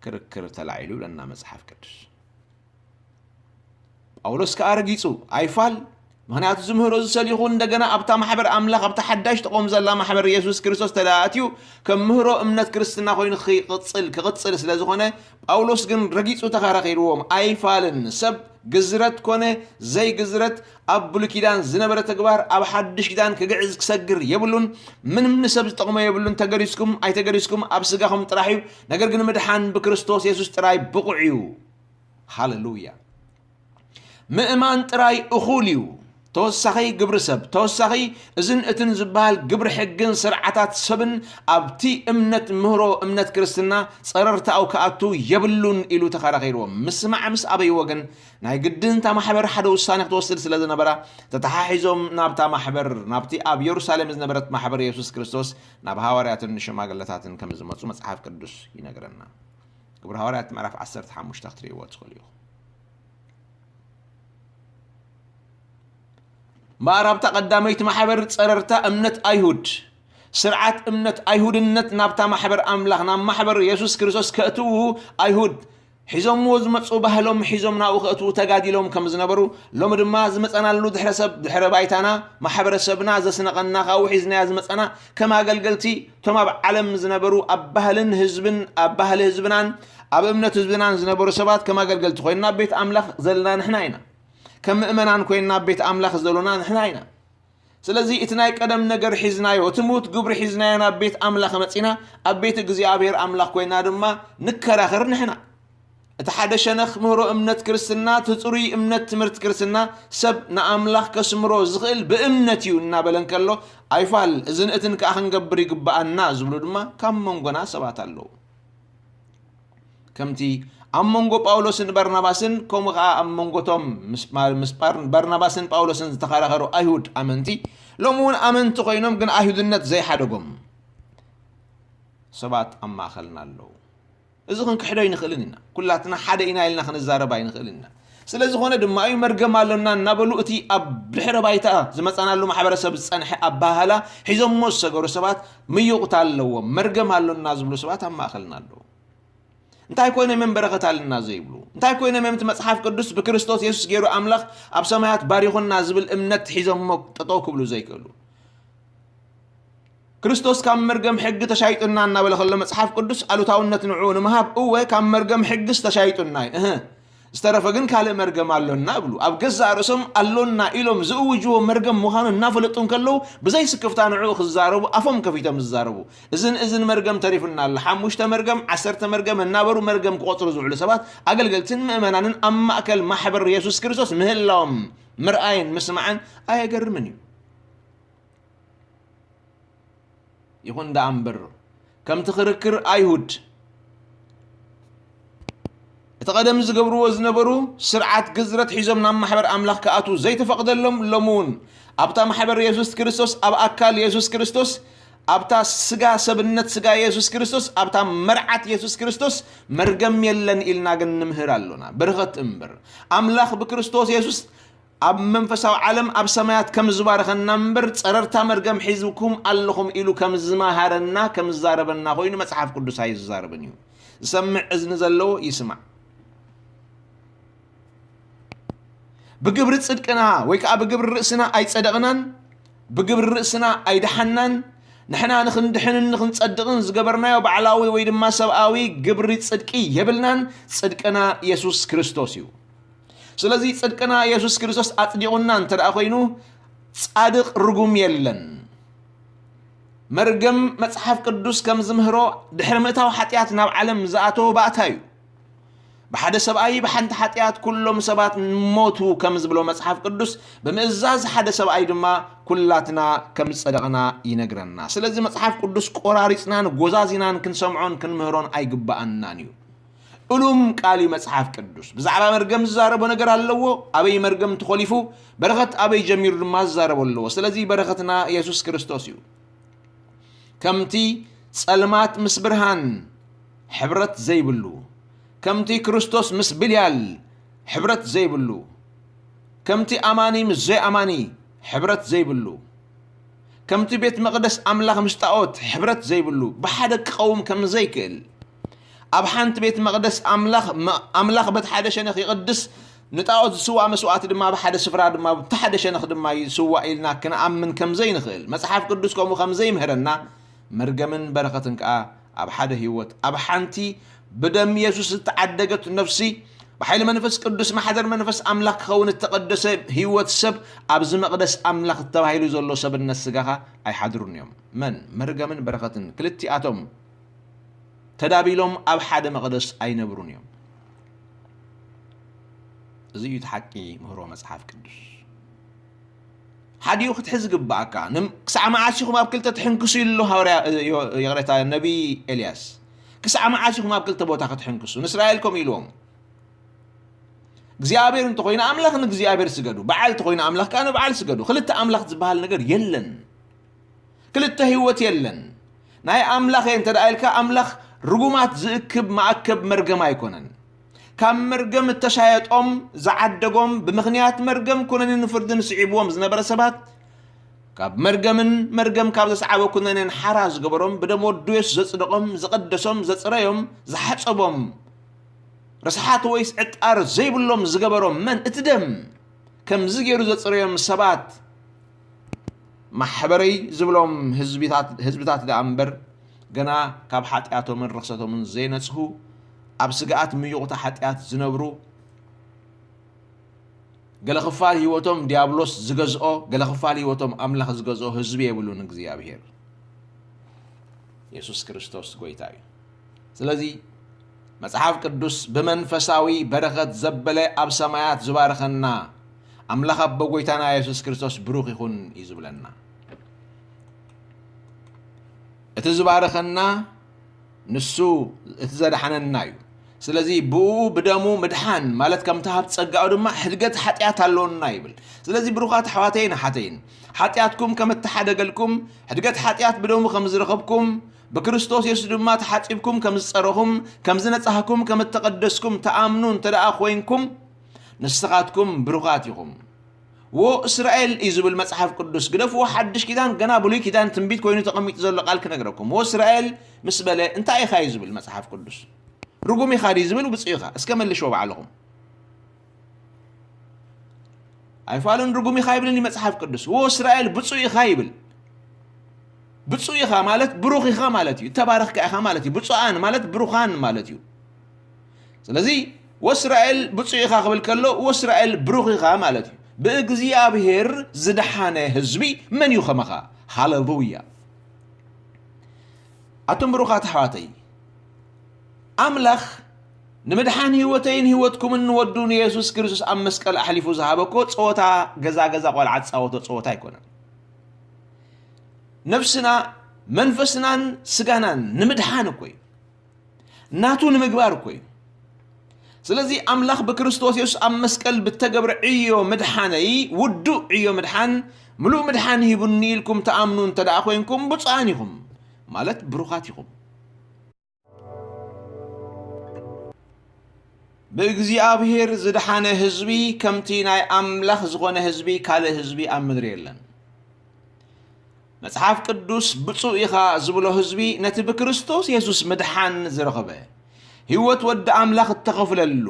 ክርክር ተላዒሉ ይብለና መጽሓፍ ቅዱስ። ጳውሎስ ከኣ ረጊጹ፣ "ኣይፋል፣ ምኽንያቱ እዚ ምህሮ እዚ ሰሊኹ እንደገና ኣብታ ማሕበር ኣምላኽ፣ ኣብታ ሓዳሽ ተቆም ዘላ ማሕበር የሱስ ክርስቶስ ተደኣ ኣትዩ፣ ከም ምህሮ እምነት ክርስትና ኮይኑ ክቕጽል፣ ክቕጽል ስለ ዝኾነ፣ ጳውሎስ ግን ረጊጹ ተኸራኺርዎም፣ ኣይፋልን፣ ሰብ ግዝረት ኮነ ዘይግዝረት ኣብ ብሉይ ኪዳን ዝነበረ ተግባር ኣብ ሓድሽ ኪዳን ክግዕዝ ክሰግር የብሉን፣ ምንም ንሰብ ዝጠቕሞ የብሉን፣ ተገሪዝኩም ኣይተገሪዝኩም ኣብ ስጋኹም ጥራሕ እዩ፣ ነገር ግን ምድሓን ብክርስቶስ የሱስ ጥራይ ብቑዕ እዩ።" ሃሌሉያ። ምእማን ጥራይ እኹል እዩ። ተወሳኺ ግብሪ ሰብ፣ ተወሳኺ እዝን እትን ዝበሃል ግብሪ ሕግን ስርዓታት ሰብን ኣብቲ እምነት ምህሮ እምነት ክርስትና ጸረርታኡ ክኣቱ የብሉን ኢሉ ተኸራኺርዎም። ምስማዕ ምስ ኣበይዎ ግን ናይ ግድን እታ ማሕበር ሓደ ውሳኔ ክትወስድ ስለ ዝነበራ፣ ተተሓሒዞም ናብታ ማሕበር፣ ናብቲ ኣብ የሩሳሌም ዝነበረት ማሕበር የሱስ ክርስቶስ ናብ ሃዋርያትን ሽማግለታትን ከም ዝመጹ መጽሓፍ ቅዱስ ይነግረና። ግብሪ ሃዋርያት ምዕራፍ ዓሰርተ ሓሙሽተ ክትርእይዎ ትኽእሉ ኢኹም። እምበኣር ኣብታ ቀዳመይቲ ማሕበር ጸረርታ እምነት ኣይሁድ፣ ስርዓት እምነት ኣይሁድነት ናብታ ማሕበር ኣምላኽ፣ ናብ ማሕበር የሱስ ክርስቶስ ከእትዉ ኣይሁድ ሒዞምዎ ዝመጹ ባህሎም ሒዞም ናብኡ ከእትዉ ተጋዲሎም ከም ዝነበሩ፣ ሎሚ ድማ ዝመጸናሉ ድሕረ ሰብ፣ ድሕረ ባይታና፣ ማሕበረሰብና ዘስነቐና ካብኡ ሒዝናዮ ዝመጸና ከም ኣገልገልቲ፣ እቶም ኣብ ዓለም ዝነበሩ ኣብ ባህልን ህዝብን፣ ኣብ ባህሊ ህዝብናን ኣብ እምነት ህዝብናን ዝነበሩ ሰባት ከም ኣገልገልቲ ኮይንና ኣብ ቤት ኣምላኽ ዘለና ንሕና ኢና። ከም ምእመናን ኮይንና ኣብ ቤት ኣምላኽ ዘሎና ንሕና ኢና። ስለዚ እቲ ናይ ቀደም ነገር ሒዝናዮ፣ እቲ ምዉት ግብሪ ሒዝናዮ ናብ ቤት ኣምላኽ መጺና፣ ኣብ ቤት እግዚኣብሔር ኣምላኽ ኮይንና ድማ ንከራኸር ንሕና። እቲ ሓደ ሸነኽ ምህሮ እምነት ክርስትና፣ እቲ ጽሩይ እምነት ትምህርቲ ክርስትና፣ ሰብ ንኣምላኽ ከስምሮ ዝኽእል ብእምነት እዩ እናበለ እንከሎ፣ ኣይፋል፣ እዝን እትን ከኣ ክንገብር ይግብኣና ዝብሉ ድማ ካብ መንጎና ሰባት ኣለዉ። ከምቲ ኣብ መንጎ ጳውሎስን በርናባስን፣ ከምኡ ኸኣ ኣብ መንጎቶም ምስ፣ ምስ ጳር-፣ በርናባስን ጳውሎስን ዝተኸራኸሩ ኣይሁድ ኣመንቲ፣ ሎሚ እውን ኣመንቲ ኮይኖም ግን ኣይሁድነት ዘይሓደጎም ሰባት ኣብ ማእኸልና ኣለዉ። እዚ ክንክሕዶ ኣይንኽእልን ኢና። ኩላትና ሓደ ኢና ኢልና ክንዛረብ ኣይንኽእልን ኢና። ስለ ዝኾነ ድማ እዩ መርገም ኣሎና እናበሉ እቲ ኣብ ድሕረ ባይታ ዝመጻናሉ ማሕበረሰብ ዝጸንሐ ኣበሃህላ ሒዞሞ ዝሰገሩ ሰባት ምይቑታ ኣለዎም። መርገም ኣሎና ዝብሉ ሰባት ኣብ ማእኸልና ኣለዉ። እንታይ ኮይኖም እዮም በረኸት ኣለና ዘይብሉ? እንታይ ኮይኖም እዮም እቲ መጽሓፍ ቅዱስ ብክርስቶስ የሱስ ገይሩ ኣምላኽ ኣብ ሰማያት ባሪኹና ዝብል እምነት ሒዞሞ ጠጠው ክብሉ ዘይክእሉ? ክርስቶስ ካብ መርገም ሕጊ ተሻይጡና እናበለ ከሎ መጽሓፍ ቅዱስ ኣሉታውነት ንዕኡ ንምሃብ፣ እወ፣ ካብ መርገም ሕግስ ተሻይጡና እዩ፣ እህ፣ ዝተረፈ ግን ካልእ መርገም ኣሎና እብሉ። ኣብ ገዛእ ርእሶም ኣሎና ኢሎም ዝእውጅዎ መርገም ምዃኑ እናፈለጡ እንከለዉ፣ ብዘይ ስክፍታ ንዕኡ ክዛረቡ ኣፎም ከፊቶም ዝዛረቡ። እዝን እዝን መርገም ተሪፉና ኣሎ፣ ሓሙሽተ መርገም፣ ዓሰርተ መርገም እናበሩ መርገም ክቖጽሩ ዝውዕሉ ሰባት፣ ኣገልገልትን ምእመናንን ኣብ ማእከል ማሕበር የሱስ ክርስቶስ ምህላዎም ምርኣይን ምስማዕን ኣየገርምን እዩ። ይኹን ደኣ እምበር፣ ከምቲ ክርክር ኣይሁድ፣ እቲ ቀደም ዝገብርዎ ዝነበሩ ስርዓት ግዝረት ሒዞም ናብ ማሕበር ኣምላኽ ክኣትዉ ዘይተፈቕደሎም፣ ሎሚ እውን ኣብታ ማሕበር የሱስ ክርስቶስ፣ ኣብ ኣካል የሱስ ክርስቶስ፣ ኣብታ ስጋ ሰብነት ስጋ የሱስ ክርስቶስ፣ ኣብታ መርዓት የሱስ ክርስቶስ መርገም የለን ኢልና ግን ንምህር ኣሎና። በረኸት እምበር። ኣምላኽ ብክርስቶስ የሱስ ኣብ መንፈሳዊ ዓለም ኣብ ሰማያት ከም ዝባረኸና እምበር፣ ጸረርታ መርገም ሒዝኩም ኣለኹም ኢሉ ከም ዝመሃረና፣ ከም ዝዛረበና ኮይኑ መጽሓፍ ቅዱስ ኣይዛረብን እዩ። ዝሰምዕ እዝኒ ዘለዎ ይስማዕ። ብግብሪ ጽድቅና ወይ ከኣ ብግብሪ ርእስና ኣይጸደቕናን፣ ብግብሪ ርእስና ኣይደሓናን። ንሕና ንኽንድሕንን ንኽንጸድቕን ዝገበርናዮ ባዕላዊ ወይ ድማ ሰብኣዊ ግብሪ ጽድቂ የብልናን። ጽድቅና የሱስ ክርስቶስ እዩ። ስለዚ ጽድቅና የሱስ ክርስቶስ ኣጽዲቑና እንተ ደኣ ኮይኑ፣ ጻድቕ ርጉም የለን። መርገም መጽሓፍ ቅዱስ ከም ዝምህሮ፣ ድሕሪ ምእታው ሓጢኣት ናብ ዓለም ዝኣተወ ባእታ እዩ። ብሓደ ሰብኣይ ብሓንቲ ሓጢኣት ኩሎም ሰባት ሞቱ ከም ዝብሎ መጽሓፍ ቅዱስ፣ ብምእዛዝ ሓደ ሰብኣይ ድማ ኩላትና ከም ዝጸደቕና ይነግረና። ስለዚ መጽሓፍ ቅዱስ ቆራሪጽናን ጎዛዚናን ክንሰምዖን ክንምህሮን ኣይግብኣናን እዩ። እሉም ቃል እዩ መጽሓፍ ቅዱስ። ብዛዕባ መርገም ዝዛረቦ ነገር ኣለዎ። ኣበይ መርገም ተኾሊፉ፣ በረኸት ኣበይ ጀሚሩ ድማ ዝዛረቦ ኣለዎ። ስለዚ በረኸትና የሱስ ክርስቶስ እዩ። ከምቲ ጸልማት ምስ ብርሃን ሕብረት ዘይብሉ፣ ከምቲ ክርስቶስ ምስ ብልያል ሕብረት ዘይብሉ፣ ከምቲ ኣማኒ ምስ ዘይኣማኒ ሕብረት ዘይብሉ፣ ከምቲ ቤት መቕደስ ኣምላኽ ምስ ጣዖት ሕብረት ዘይብሉ፣ ብሓደ ክቐውም ከም ዘይክእል፣ ኣብ ሓንቲ ቤት መቕደስ ኣምላኽ፣ ኣምላኽ በቲ ሓደ ሸነኽ ይቕድስ፣ ንጣዖት ዝስዋእ መስዋእቲ ድማ ኣብ ሓደ ስፍራ ድማ፣ ኣብቲ ሓደ ሸነኽ ድማ ይስዋእ ኢልና ክንኣምን ከም ዘይንኽእል፣ መጽሓፍ ቅዱስ ከምኡ ከም ዘይምህረና፣ መርገምን በረኸትን ከኣ ኣብ ሓደ ህይወት፣ ኣብ ሓንቲ ብደም የሱስ ዝተዓደገት ነፍሲ፣ ብሓይሊ መንፈስ ቅዱስ ማሕደር መንፈስ ኣምላኽ ክኸውን እተቐደሰ ህይወት ሰብ ኣብዚ መቕደስ ኣምላኽ ተባሂሉ ዘሎ ሰብነት ስጋኻ ኣይሓድሩን እዮም። መን? መርገምን በረኸትን ክልቲኣቶም ተዳቢሎም ኣብ ሓደ መቕደስ ኣይነብሩን እዮም። እዚ እዩ እቲ ሓቂ ምህሮ መጽሓፍ ቅዱስ። ሓዲኡ ክትሕዝ ዝግብኣካ። ንም-፣ ክሳዕ መዓስ ኢኹም ኣብ ክልተ ትሕንክሱ ኢሉ ሃዋርያ፣ ዮ-፣ ይቕሬታ፣ ነቢ ኤልያስ። ክሳዕ መዓስ ኢኹም ኣብ ክልተ ቦታ ክትሕንክሱ? ንእስራኤል ከምኡ ኢልዎም። እግዚኣብሔር እንተኾይኑ ኣምላኽ ንእግዚኣብሔር ስገዱ፣ በዓል እንተኾይኑ ኣምላኽ ከኣ ንበዓል ስገዱ። ክልተ ኣምላኽ ዝበሃል ነገር የለን። ክልተ ህይወት የለን። ናይ ኣምላኽ እየ እንተ ደኣ ኢልካ፣ ኣምላኽ ርጉማት ዝእክብ መኣከብ መርገም ኣይኮነን። ካብ መርገም እተሻየጦም፣ ዝዓደጎም፣ ብምኽንያት መርገም ኩነኔን ፍርድን ስዒብዎም ዝነበረ ሰባት፣ ካብ መርገምን መርገም ካብ ዘስዓቦ ኩነኔን ሓራ ዝገበሮም፣ ብደም ወዱ የሱስ ዘጽደቖም፣ ዝቐደሶም፣ ዘጽረዮም፣ ዝሓጸቦም፣ ርስሓት ወይስ ዕጣር ዘይብሎም ዝገበሮም መን? እቲ ደም። ከምዚ ገይሩ ዘጽረዮም ሰባት ማሕበረይ ዝብሎም ህዝቢታት፣ ህዝብታት ደኣ እምበር፣ ገና ካብ ሓጢኣቶምን ርኽሰቶምን ዘይነጽሁ፣ ኣብ ስግኣት ምዩቕታ ሓጢኣት ዝነብሩ፣ ገለ ክፋል ህይወቶም ዲያብሎስ ዝገዝኦ፣ ገለ ክፋል ህይወቶም ኣምላኽ ዝገዝኦ ህዝቢ የብሉን እግዚኣብሄር። የሱስ ክርስቶስ ጎይታ እዩ። ስለዚ መጽሓፍ ቅዱስ ብመንፈሳዊ በረኸት ዘበለ ኣብ ሰማያት ዝባርኸና ኣምላኽ ኣቦ ጎይታና የሱስ ክርስቶስ ብሩኽ ይኹን እዩ ዝብለና። እቲ ዝባርኸና ንሱ እቲ ዘድሓነና እዩ። ስለዚ ብኡ ብደሙ ምድሓን ማለት ከምቲ ሃብቲ ጸጋኡ ድማ ሕድገት ሓጢኣት ኣሎና ይብል። ስለዚ ብሩኻት ኣሕዋተይን ኣሓተይን፣ ሓጢኣትኩም ከም እተሓደገልኩም፣ ሕድገት ሓጢኣት ብደሙ ከም ዝረኸብኩም፣ ብክርስቶስ የሱስ ድማ ተሓጺብኩም ከም ዝጸረኹም፣ ከም ዝነጻህኩም፣ ከም እተቐደስኩም ትኣምኑ እንተ ደኣ ኮይንኩም፣ ንስኻትኩም ብሩኻት ኢኹም። ዎ እስራኤል እዩ ዝብል መጽሓፍ ቅዱስ። ግደፍዎ፣ ሓድሽ ኪዳን ገና ብሉይ ኪዳን ትንቢት ኮይኑ ተቐሚጡ ዘሎ ቃል ክነግረኩም። ዎ እስራኤል ምስ በለ እንታይ ኢኻ እዩ ዝብል መጽሓፍ ቅዱስ? ርጉም ኢኻ ድዩ ዝብል ብፁዕ ኢኻ? እስከ መልሽዎ ባዕልኹም። ኣይፋሉን ርጉም ኢኻ ይብልን እዩ መጽሓፍ ቅዱስ። ዎ እስራኤል ብፁዕ ኢኻ ይብል። ብፁዕ ኢኻ ማለት ብሩኽ ኢኻ ማለት እዩ። እተባረኽካ ኢኻ ማለት እዩ። ብፁዓን ማለት ብሩኻን ማለት እዩ። ስለዚ ወእስራኤል ብፁዕ ኢኻ ክብል ከሎ ወእስራኤል ብሩኽ ኢኻ ማለት እዩ። ብእግዚኣብሔር ዝደሓነ ህዝቢ መን እዩ ከማኻ? ሃሌሉያ። ኣቱም ብሩኻት ኣሕዋተይ፣ ኣምላኽ ንምድሓን ህይወተይን ህይወትኩምን ንወዱ ንየሱስ ክርስቶስ ኣብ መስቀል ኣሕሊፉ ዝሃበ እኮ ጸወታ፣ ገዛ ገዛ ቆልዓ ዝጻወቶ ጸወታ ኣይኮነን። ነፍስና መንፈስናን ስጋናን ንምድሓን እኮ እዩ። ናቱ ንምግባር እኮ እዩ። ስለዚ ኣምላኽ ብክርስቶስ የሱስ ኣብ መስቀል ብተገብረ ዕዮ ምድሓነይ፣ ውዱእ ዕዮ ምድሓን፣ ምሉእ ምድሓን ሂቡኒ ኢልኩም ትኣምኑ እንተ ደኣ ኮይንኩም፣ ብፁዓን ኢኹም፣ ማለት ብሩኻት ኢኹም። ብእግዚኣብሔር ዝደሓነ ህዝቢ፣ ከምቲ ናይ ኣምላኽ ዝኾነ ህዝቢ፣ ካልእ ህዝቢ ኣብ ምድሪ የለን። መጽሓፍ ቅዱስ ብፁዕ ኢኻ ዝብሎ ህዝቢ፣ ነቲ ብክርስቶስ የሱስ ምድሓን ዝረኸበ፣ ህይወት ወዲ ኣምላኽ እተኸፍለሉ፣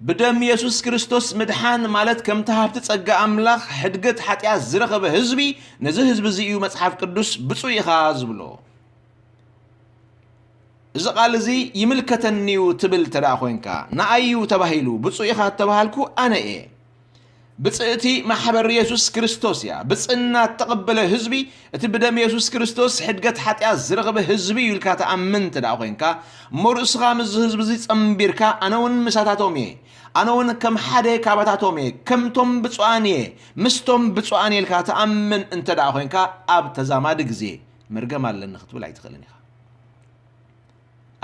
ብደም የሱስ ክርስቶስ ምድሓን፣ ማለት ከምቲ ሃብቲ ጸጋ ኣምላኽ ሕድገት ሓጢኣት ዝረኸበ ህዝቢ፣ ነዚ ህዝቢ እዚ እዩ መጽሓፍ ቅዱስ ብፁዕ ኢኻ ዝብሎ። እዚ ቃል እዚ ይምልከተኒ እዩ ትብል እንተ ደኣ ኮይንካ፣ ንኣይ እዩ ተባሂሉ፣ ብፁዕ ኢኻ እተባሃልኩ ኣነ እየ። ብፅእቲ ማሕበር የሱስ ክርስቶስ እያ። ብፅእና እተቐበለ ህዝቢ፣ እቲ ብደም የሱስ ክርስቶስ ሕድገት ሓጢኣት ዝረኸበ ህዝቢ እዩ ኢልካ ትኣምን እንተ ደኣ ኮይንካ፣ እሞ ርእስኻ ምስዚ ህዝቢ እዚ ጸምቢርካ፣ ኣነ እውን ምሳታቶም እየ፣ ኣነ እውን ከም ሓደ ካባታቶም እየ፣ ከምቶም ብፁዓን እየ፣ ምስቶም ብፁዓን እየ ኢልካ ትኣምን እንተ ደኣ ኮይንካ፣ ኣብ ተዛማዲ ግዜ መርገም ኣለኒ ክትብል ኣይትኽእልን ኢኻ።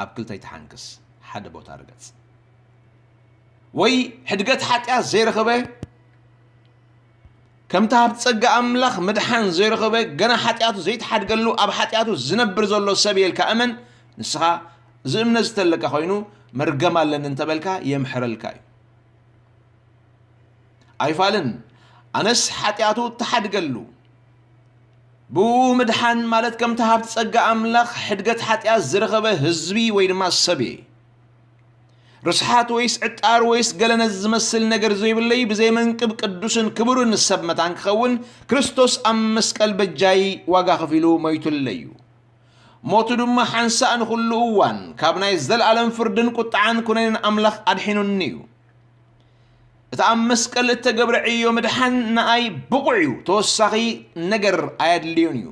ኣብ ክልተ ኣይትሓንክስ፣ ሓደ ቦታ ርገጽ። ወይ ሕድገት ሓጢኣት ዘይረኸበ፣ ከምቲ ሃብቲ ጸጋ ኣምላኽ ምድሓን ዘይረኸበ፣ ገና ሓጢኣቱ ዘይተሓድገሉ፣ ኣብ ሓጢኣቱ ዝነብር ዘሎ ሰብ እየ ኢልካ እመን። ንስኻ እዚ እምነት ዝተለካ ኮይኑ፣ መርገም ኣለኒ እንተበልካ የምሕረልካ እዩ። ኣይፋልን፣ ኣነስ ሓጢኣቱ እተሓድገሉ፣ ብኡ ምድሓን ማለት ከምቲ ሃብቲ ጸጋ ኣምላኽ ሕድገት ሓጢኣት ዝረኸበ ህዝቢ ወይ ድማ ሰብ እየ። ርስሓት ወይስ ዕጣር ወይስ ገለ ነዚ ዝመስል ነገር ዘይብለይ፣ ብዘይ መንቅብ ቅዱስን ክቡርን ሰብ መታን ክኸውን፣ ክርስቶስ ኣብ መስቀል በጃይ ዋጋ ከፊሉ ሞይቱለይ እዩ። ሞቱ ድማ ሓንሳእ ንኹሉ እዋን ካብ ናይ ዘለኣለም ፍርድን ቁጥዓን ኩነኔን ኣምላኽ ኣድሒኑኒ እዩ። እቲ ኣብ መስቀል እተገብረ ዕዮ ምድሓን ንኣይ ብቑዕ እዩ። ተወሳኺ ነገር ኣየድልዮን እዩ።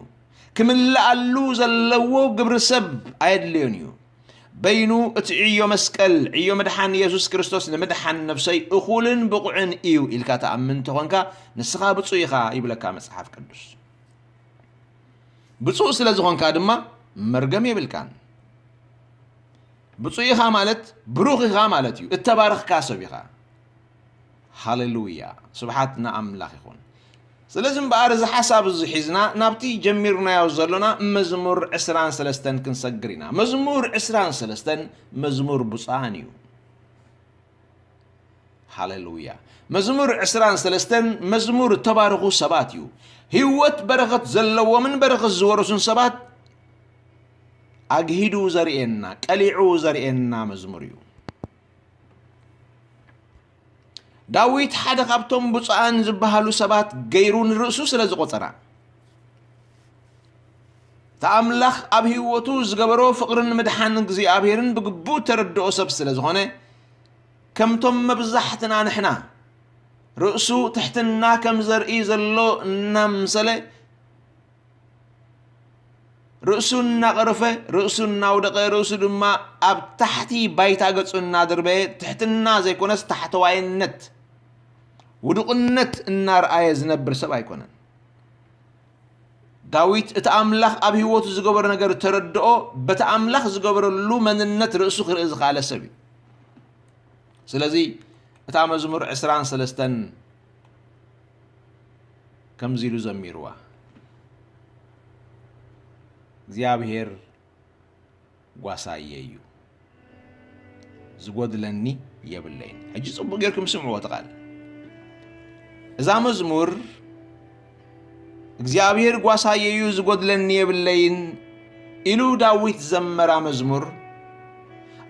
ክምልኣሉ ዘለዎ ግብሪ ሰብ ኣየድልዮን እዩ። በይኑ እቲ ዕዮ መስቀል፣ ዕዮ ምድሓን የሱስ ክርስቶስ ንምድሓን ነፍሰይ እኹልን ብቑዕን እዩ ኢልካ ትኣምን እንተኾንካ፣ ንስኻ ብፁዕ ኢኻ ይብለካ መጽሓፍ ቅዱስ። ብፁዕ ስለ ዝኾንካ ድማ መርገም የብልካን። ብፁዕ ኢኻ ማለት ብሩኽ ኢኻ ማለት እዩ። እተባረኽካ ሰብ ኢኻ። ሃሌሉያ! ስብሓት ንኣምላኽ ይኹን። ስለዚ እምበኣር እዚ ሓሳብ እዚ ሒዝና ናብቲ ጀሚርናዮ ዘሎና መዝሙር ዕስራን ሰለስተን ክንሰግር ኢና። መዝሙር ዕስራን ሰለስተን መዝሙር ብፁዓን እዩ። ሃሌሉያ! መዝሙር ዕስራን ሰለስተን መዝሙር እተባረኹ ሰባት እዩ። ህይወት በረኸት ዘለዎምን በረኸት ዝወረሱን ሰባት ኣግሂዱ ዘርእየና፣ ቀሊዑ ዘርእየና መዝሙር እዩ። ዳዊት ሓደ ካብቶም ብፁዓን ዝበሃሉ ሰባት ገይሩ ንርእሱ ስለ ዝቖጸራ፣ እቲ ኣምላኽ ኣብ ህይወቱ ዝገበሮ ፍቕርን ምድሓን እግዚኣብሔርን ብግቡእ ተረድኦ ሰብ ስለ ዝኾነ፣ ከምቶም መብዛሕትና ንሕና፣ ርእሱ ትሕትና ከም ዘርኢ ዘሎ እናምሰለ፣ ርእሱ እናቐረፈ፣ ርእሱ እናውደቐ፣ ርእሱ ድማ ኣብ ታሕቲ ባይታ ገጹ እናደርበየ፣ ትሕትና ዘይኮነስ ታሕተዋይነት፣ ውዱቕነት እናርኣየ ዝነብር ሰብ ኣይኮነን። ዳዊት እቲ ኣምላኽ ኣብ ህይወቱ ዝገበሮ ነገር ተረድኦ፣ በቲ ኣምላኽ ዝገበረሉ መንነት ርእሱ ክርኢ ዝኸኣለ ሰብ እዩ። ስለዚ እታ መዝሙር ዕስራን ሰለስተን ከምዚ ኢሉ ዘሚርዋ፣ እግዚኣብሔር ጓሳየ እዩ፣ ዝጎድለኒ የብለይን። ሕጂ ጽቡቕ ጌርኩም ስምዕዎ እቲ ቃል። እዛ መዝሙር፣ እግዚኣብሔር ጓሳየ እዩ፣ ዝጎድለኒ የብለይን ኢሉ ዳዊት ዘመራ መዝሙር፣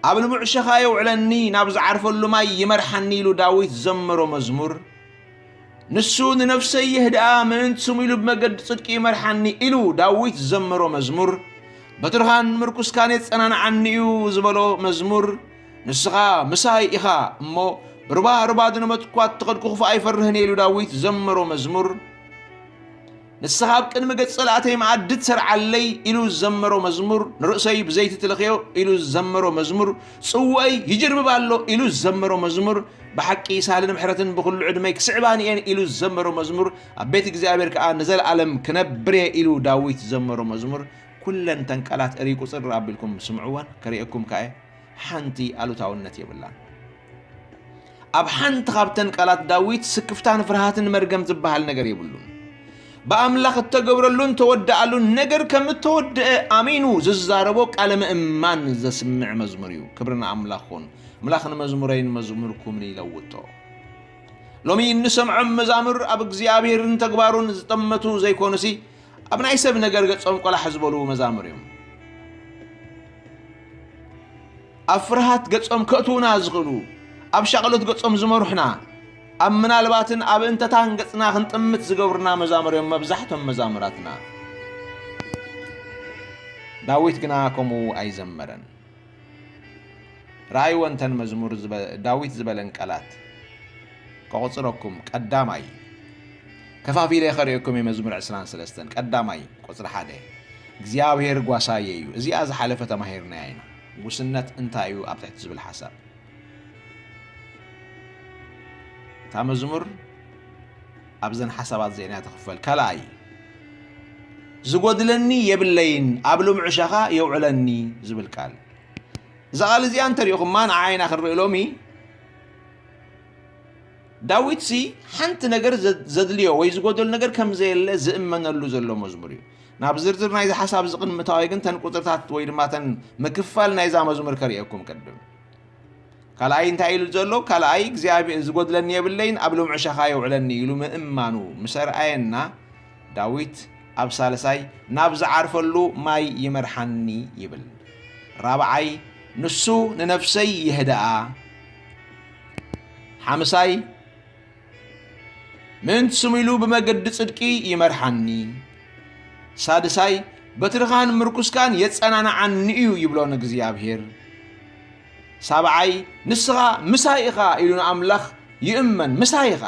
ኣብ ልሙዕ ሸኻ የውዕለኒ፣ ናብ ዝዓርፈሉ ማይ ይመርሓኒ ኢሉ ዳዊት ዘመሮ መዝሙር፣ ንሱ ንነፍሰይ የህድኣ፣ ምእንቲ ስሙ ኢሉ ብመገዲ ጽድቂ ይመርሓኒ ኢሉ ዳዊት ዘመሮ መዝሙር፣ በትርኻን ምርኩስካን የጸናንዓኒ እዩ ዝበሎ መዝሙር፣ ንስኻ ምሳይ ኢኻ እሞ፣ ብሩባ ሩባ ዝነመትኳ እተኸድኩ ክፉእ ኣይፈርህን እየ ኢሉ ዳዊት ዘመሮ መዝሙር፣ ንስኻ ኣብ ቅድሚ ገጽ ጸላእተይ መኣዲ ትሰርዓለይ ኢሉ ዝዘመሮ መዝሙር፣ ንርእሰይ ብዘይቲ ትለኽዮ ኢሉ ዝዘመሮ መዝሙር፣ ጽውኦይ ይጅርብብ ኣሎ ኢሉ ዝዘመሮ መዝሙር፣ ብሓቂ ሳሊ ንምሕረትን ብኹሉ ዕድመይ ክስዕባኒ እየን ኢሉ ዝዘመሮ መዝሙር፣ ኣብ ቤት እግዚኣብሔር ከኣ ንዘለኣለም ክነብር እየ ኢሉ ዳዊት ዝዘመሮ መዝሙር፣ ኩለን እተን ቃላት እርይ ቁጽር ኣቢልኩም ስምዕወን፣ ከርእየኩም ከኣ እየ። ሓንቲ ኣሉታውነት የብላን። ኣብ ሓንቲ ካብተን ቃላት ዳዊት ስክፍታን ፍርሃትን መርገም ዝበሃል ነገር የብሉን። ብኣምላኽ እተገብረሉን ተወድኣሉን ነገር ከም እተወድአ ኣሚኑ ዝዛረቦ ቃለ ምእማን ዘስምዕ መዝሙር እዩ። ክብሪ ንኣምላኽ ይኹን። ኣምላኽ ንመዝሙረይን መዝሙርኩምን ይለውጦ። ሎሚ እንሰምዖም መዛሙር ኣብ እግዚኣብሔርን ተግባሩን ዝጠመቱ ዘይኮኑሲ፣ ኣብ ናይ ሰብ ነገር ገጾም ቆላሕ ዝበሉ መዛሙር እዮም። ኣብ ፍርሃት ገጾም ከእትዉና ዝኽእሉ፣ ኣብ ሻቕሎት ገጾም ዝመርሑና፣ ኣብ ምናልባትን ኣብ እንተታን ገጽና ክንጥምት ዝገብሩና መዛሙር እዮም መብዛሕቶም መዛሙራትና። ዳዊት ግና ከምኡ ኣይዘመረን። ረኣይወ እንተን መዝሙር ዝበ-፣ ዳዊት ዝበለን ቃላት። ከቑጽረኩም፣ ቀዳማይ፣ ከፋፊለ ከርእየኩም እየ መዝሙር ዕስራን ሰለስተን። ቀዳማይ፣ ቁጽሪ ሓደ፣ እግዚኣብሔር ጓሳየ እዩ። እዚኣ ዝሓለፈ ተማሂርናያ ኢና። ጉስነት እንታይ እዩ ኣብ ትሕቲ ዝብል ሓሳብ። እታ መዝሙር ኣብዘን ሓሳባት እዚአን እያ ትኽፈል። ካልኣይ፣ ዝጎድለኒ የብለይን፣ ኣብ ልሙዕ ሻኻ የውዕለኒ ዝብል ቃል። እዛ ቃል እዚኣ እንተሪእኹማ ንዓይና ክንርኢ ሎሚ፣ ዳዊትሲ ሓንቲ ነገር ዘ-፣ ዘድልዮ ወይ ዝጎደሉ ነገር ከም ዘየለ ዝእመነሉ ዘሎ መዝሙር እዩ። ናብ ዝርዝር ናይዚ ሓሳብ እዚ ቅድሚ ምእታወይ ግን ተን ቁጽርታት ወይ ድማ ተን ምክፋል ናይዛ መዝሙር ከርእየኩም ቅድም። ካልኣይ እንታይ ኢሉ ዘሎ? ካልኣይ እግዚኣብሔር ዝጎድለኒ የብለይን፣ ኣብ ልሙዕ ሻኻ የውዕለኒ ኢሉ ምእማኑ ምስ ኣርኣየና፣ ዳዊት ኣብ ሳልሳይ ናብ ዝዓርፈሉ ማይ ይመርሓኒ ይብል። ራብዓይ ንሱ ንነፍሰይ የህድኣ። ሓምሳይ ምእንቲ ስሙ ኢሉ ብመገዲ ጽድቂ ይመርሓኒ። ሳድሳይ በትርኻን ምርኩስካን የጸናንዓኒ እዩ ይብሎ ንእግዚኣብሔር። ሳብዓይ ንስኻ ምሳይ ኢኻ ኢሉ ንኣምላኽ ይእመን። ምሳይ ኢኻ።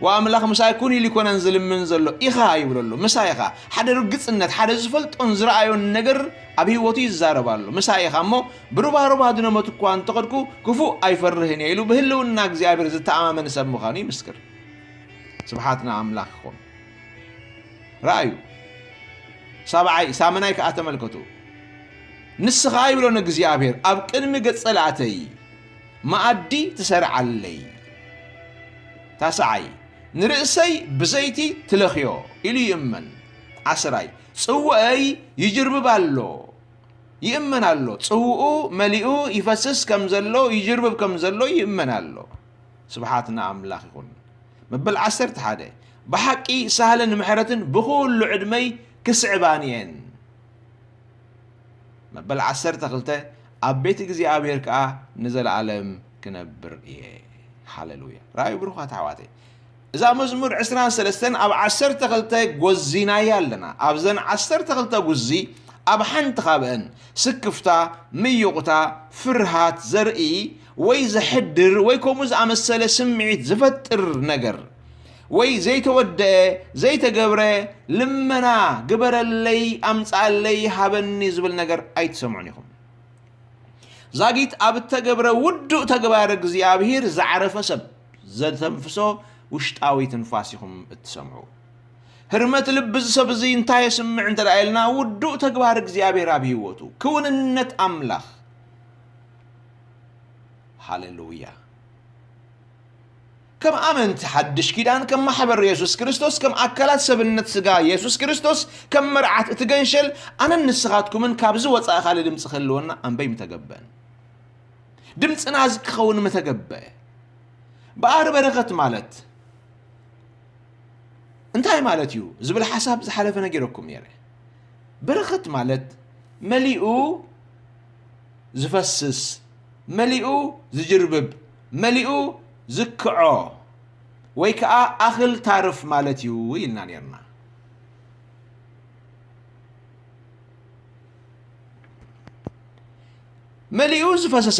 ወኣምላኽ ምሳይ ኩን ኢሉ ይኮነን ዝልምን ዘሎ፣ ኢኻ ይብለሉ። ምሳይ ኢኻ። ሓደ ርግጽነት፣ ሓደ ዝፈልጦን ዝረኣዮን ነገር ኣብ ህይወቱ ይዛረብ ኣሎ። ምሳይ ኢኻ እሞ ብሩባሩባ ድነመት እኳ እንተኸድኩ ክፉእ ኣይፈርህን እየ ኢሉ ብህልውና እግዚኣብሔር ዝተኣማመን ሰብ ምዃኑ ይምስክር። ስብሓት ንኣምላኽ ይኹን። ረኣዩ። ሳብዓይ፣ ሳምናይ ከኣ ተመልከቱ። ንስኻ ይብሎ ንእግዚኣብሔር፣ ኣብ ቅድሚ ገጸ ላእተይ መኣዲ ትሰርዓለይ። ታስዓይ፣ ንርእሰይ ብዘይቲ ትለኽዮ ኢሉ ይእመን። ዓስራይ፣ ጽውአይ ይጅርብብ ኣሎ። ይእመን ኣሎ። ጽውኡ መሊኡ ይፈስስ ከም ዘሎ፣ ይጅርብብ ከም ዘሎ ይእመን ኣሎ። ስብሓት ንኣምላኽ ይኹን። መበል ዓሰርተ ሓደ፣ ብሓቂ ሳህልን ምሕረትን ብኹሉ ዕድመይ ክስዕባኒ እየን። መበል ዓሰርተ ክልተ፣ ኣብ ቤት እግዚኣብሔር ከኣ ንዘለኣለም ክነብር እየ። ሃሌሉያ። ረኣዩ ብሩኻት ኣሕዋተይ። እዛ መዝሙር ዕስራን ሰለስተን ኣብ ዓሰርተ ክልተ ጎዚናያ ኣለና። ኣብዘን ዓሰርተ ክልተ ጉዚ ኣብ ሓንቲ ካብአን ስክፍታ፣ ምዩቕታ፣ ፍርሃት ዘርኢ ወይ ዘሕድር ወይ ከምኡ ዝኣመሰለ ስምዒት ዝፈጥር ነገር ወይ ዘይተወደአ፣ ዘይተገብረ ልመና፣ ግበረለይ፣ ኣምጽኣለይ፣ ሃበኒ ዝብል ነገር ኣይትሰምዑን ኢኹም። ዛጊት ኣብ እተገብረ ውዱእ ተግባር እግዚኣብሔር ዝዓረፈ ሰብ ዘተንፍሶ ውሽጣዊ ትንፋስ ኢኹም እትሰምዑ። ህርመት ልቢ እዚ ሰብ እዚ እንታይ የስምዕ እንተ ደኣ ኢልና፣ ውዱእ ተግባር እግዚኣብሔር ኣብ ህይወቱ፣ ክውንነት ኣምላኽ። ሃሌሉያ። ከም ኣመንቲ ሓድሽ ኪዳን፣ ከም ማሕበር የሱስ ክርስቶስ፣ ከም ኣካላት ሰብነት ስጋ የሱስ ክርስቶስ፣ ከም መርዓት እቲ ገንሸል፣ ኣነን ንስኻትኩምን ካብዚ ወጻኢ ካልእ ድምጺ ክህልወና ኣንበይ ምተገበአን። ድምጽና እዚ ክኸውን ምተገበአ። በኣር በረኸት ማለት እንታይ ማለት እዩ ዝብል ሓሳብ ዝሓለፈ ነጊረኩም ነይረ። በረኸት ማለት መሊኡ ዝፈስስ፣ መሊኡ ዝጅርብብ፣ መሊኡ ዝክዖ ወይ ከኣ ኣኽል ታርፍ ማለት እዩ ኢልና ነርና። መሊኡ ዝፈሰሰ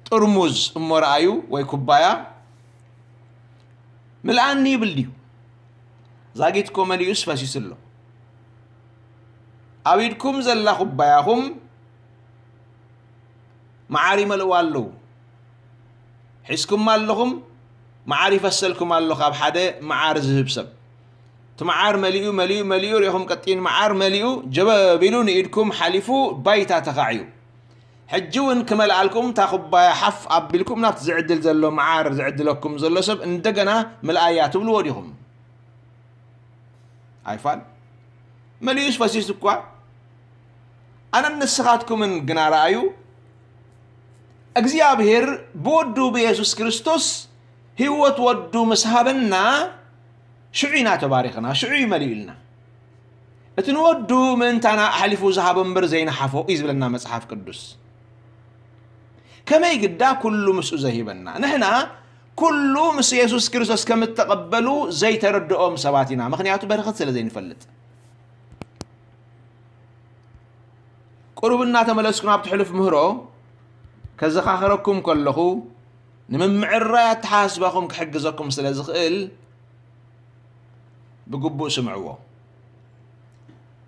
ጥርሙዝ እሞ ረኣዩ ወይ ኩባያ ምልኣኒ ይብል ድዩ? ዛጊት እኮ መሊኡስ ፈሲሱ ኣሎ። ኣብ ኢድኩም ዘላ ኩባያኹም መዓር ይመልእዋ ኣለዉ። ሒዝኩማ ኣለኹም፣ መዓር ይፈሰልኩም ኣሎ ካብ ሓደ መዓር ዝህብ ሰብ። እቲ መዓር መሊኡ፣ መሊኡ፣ መሊኡ፣ ርኢኹም ቀጢን መዓር መሊኡ፣ ጀበብ ኢሉ ንኢድኩም ሓሊፉ ባይታ ተኻዕዩ። ሕጂ እውን ክመልኣልኩም እታ ኩባያ ሓፍ ኣቢልኩም ናብቲ ዝዕድል ዘሎ መዓር ዝዕድለኩም ዘሎ ሰብ እንደገና ምልኣያ ትብልዎ ዲኹም? ኣይፋል። መሊኡስ ፈሲሱ እኳ። ኣነን ንስኻትኩምን ግና ረኣዩ፣ እግዚኣብሔር ብወዱ ብየሱስ ክርስቶስ ህይወት ወዱ ምስ ሃበና፣ ሽዑ ኢና ተባሪኽና፣ ሽዑ እዩ መሊኡልና። እቲ ንወዱ ምእንታና ኣሕሊፉ ዝሃቦ እምበር ዘይነሓፎ እዩ ዝብለና መጽሓፍ ቅዱስ። ከመይ ግዳ ኩሉ ምስኡ ዘይበና? ንሕና ኩሉ ምስ የሱስ ክርስቶስ ከም እተቐበሉ ዘይተረድኦም ሰባት ኢና፣ ምኽንያቱ በረኸት ስለ ዘይንፈልጥ። ቁሩብ እናተመለስኩ ናብቲ ሕሉፍ ምህሮ ከዘኻኽረኩም ከለኹ፣ ንምምዕራይ ኣተሓሳስባኹም ክሕግዘኩም ስለ ዝኽእል፣ ብግቡእ ስምዕዎ።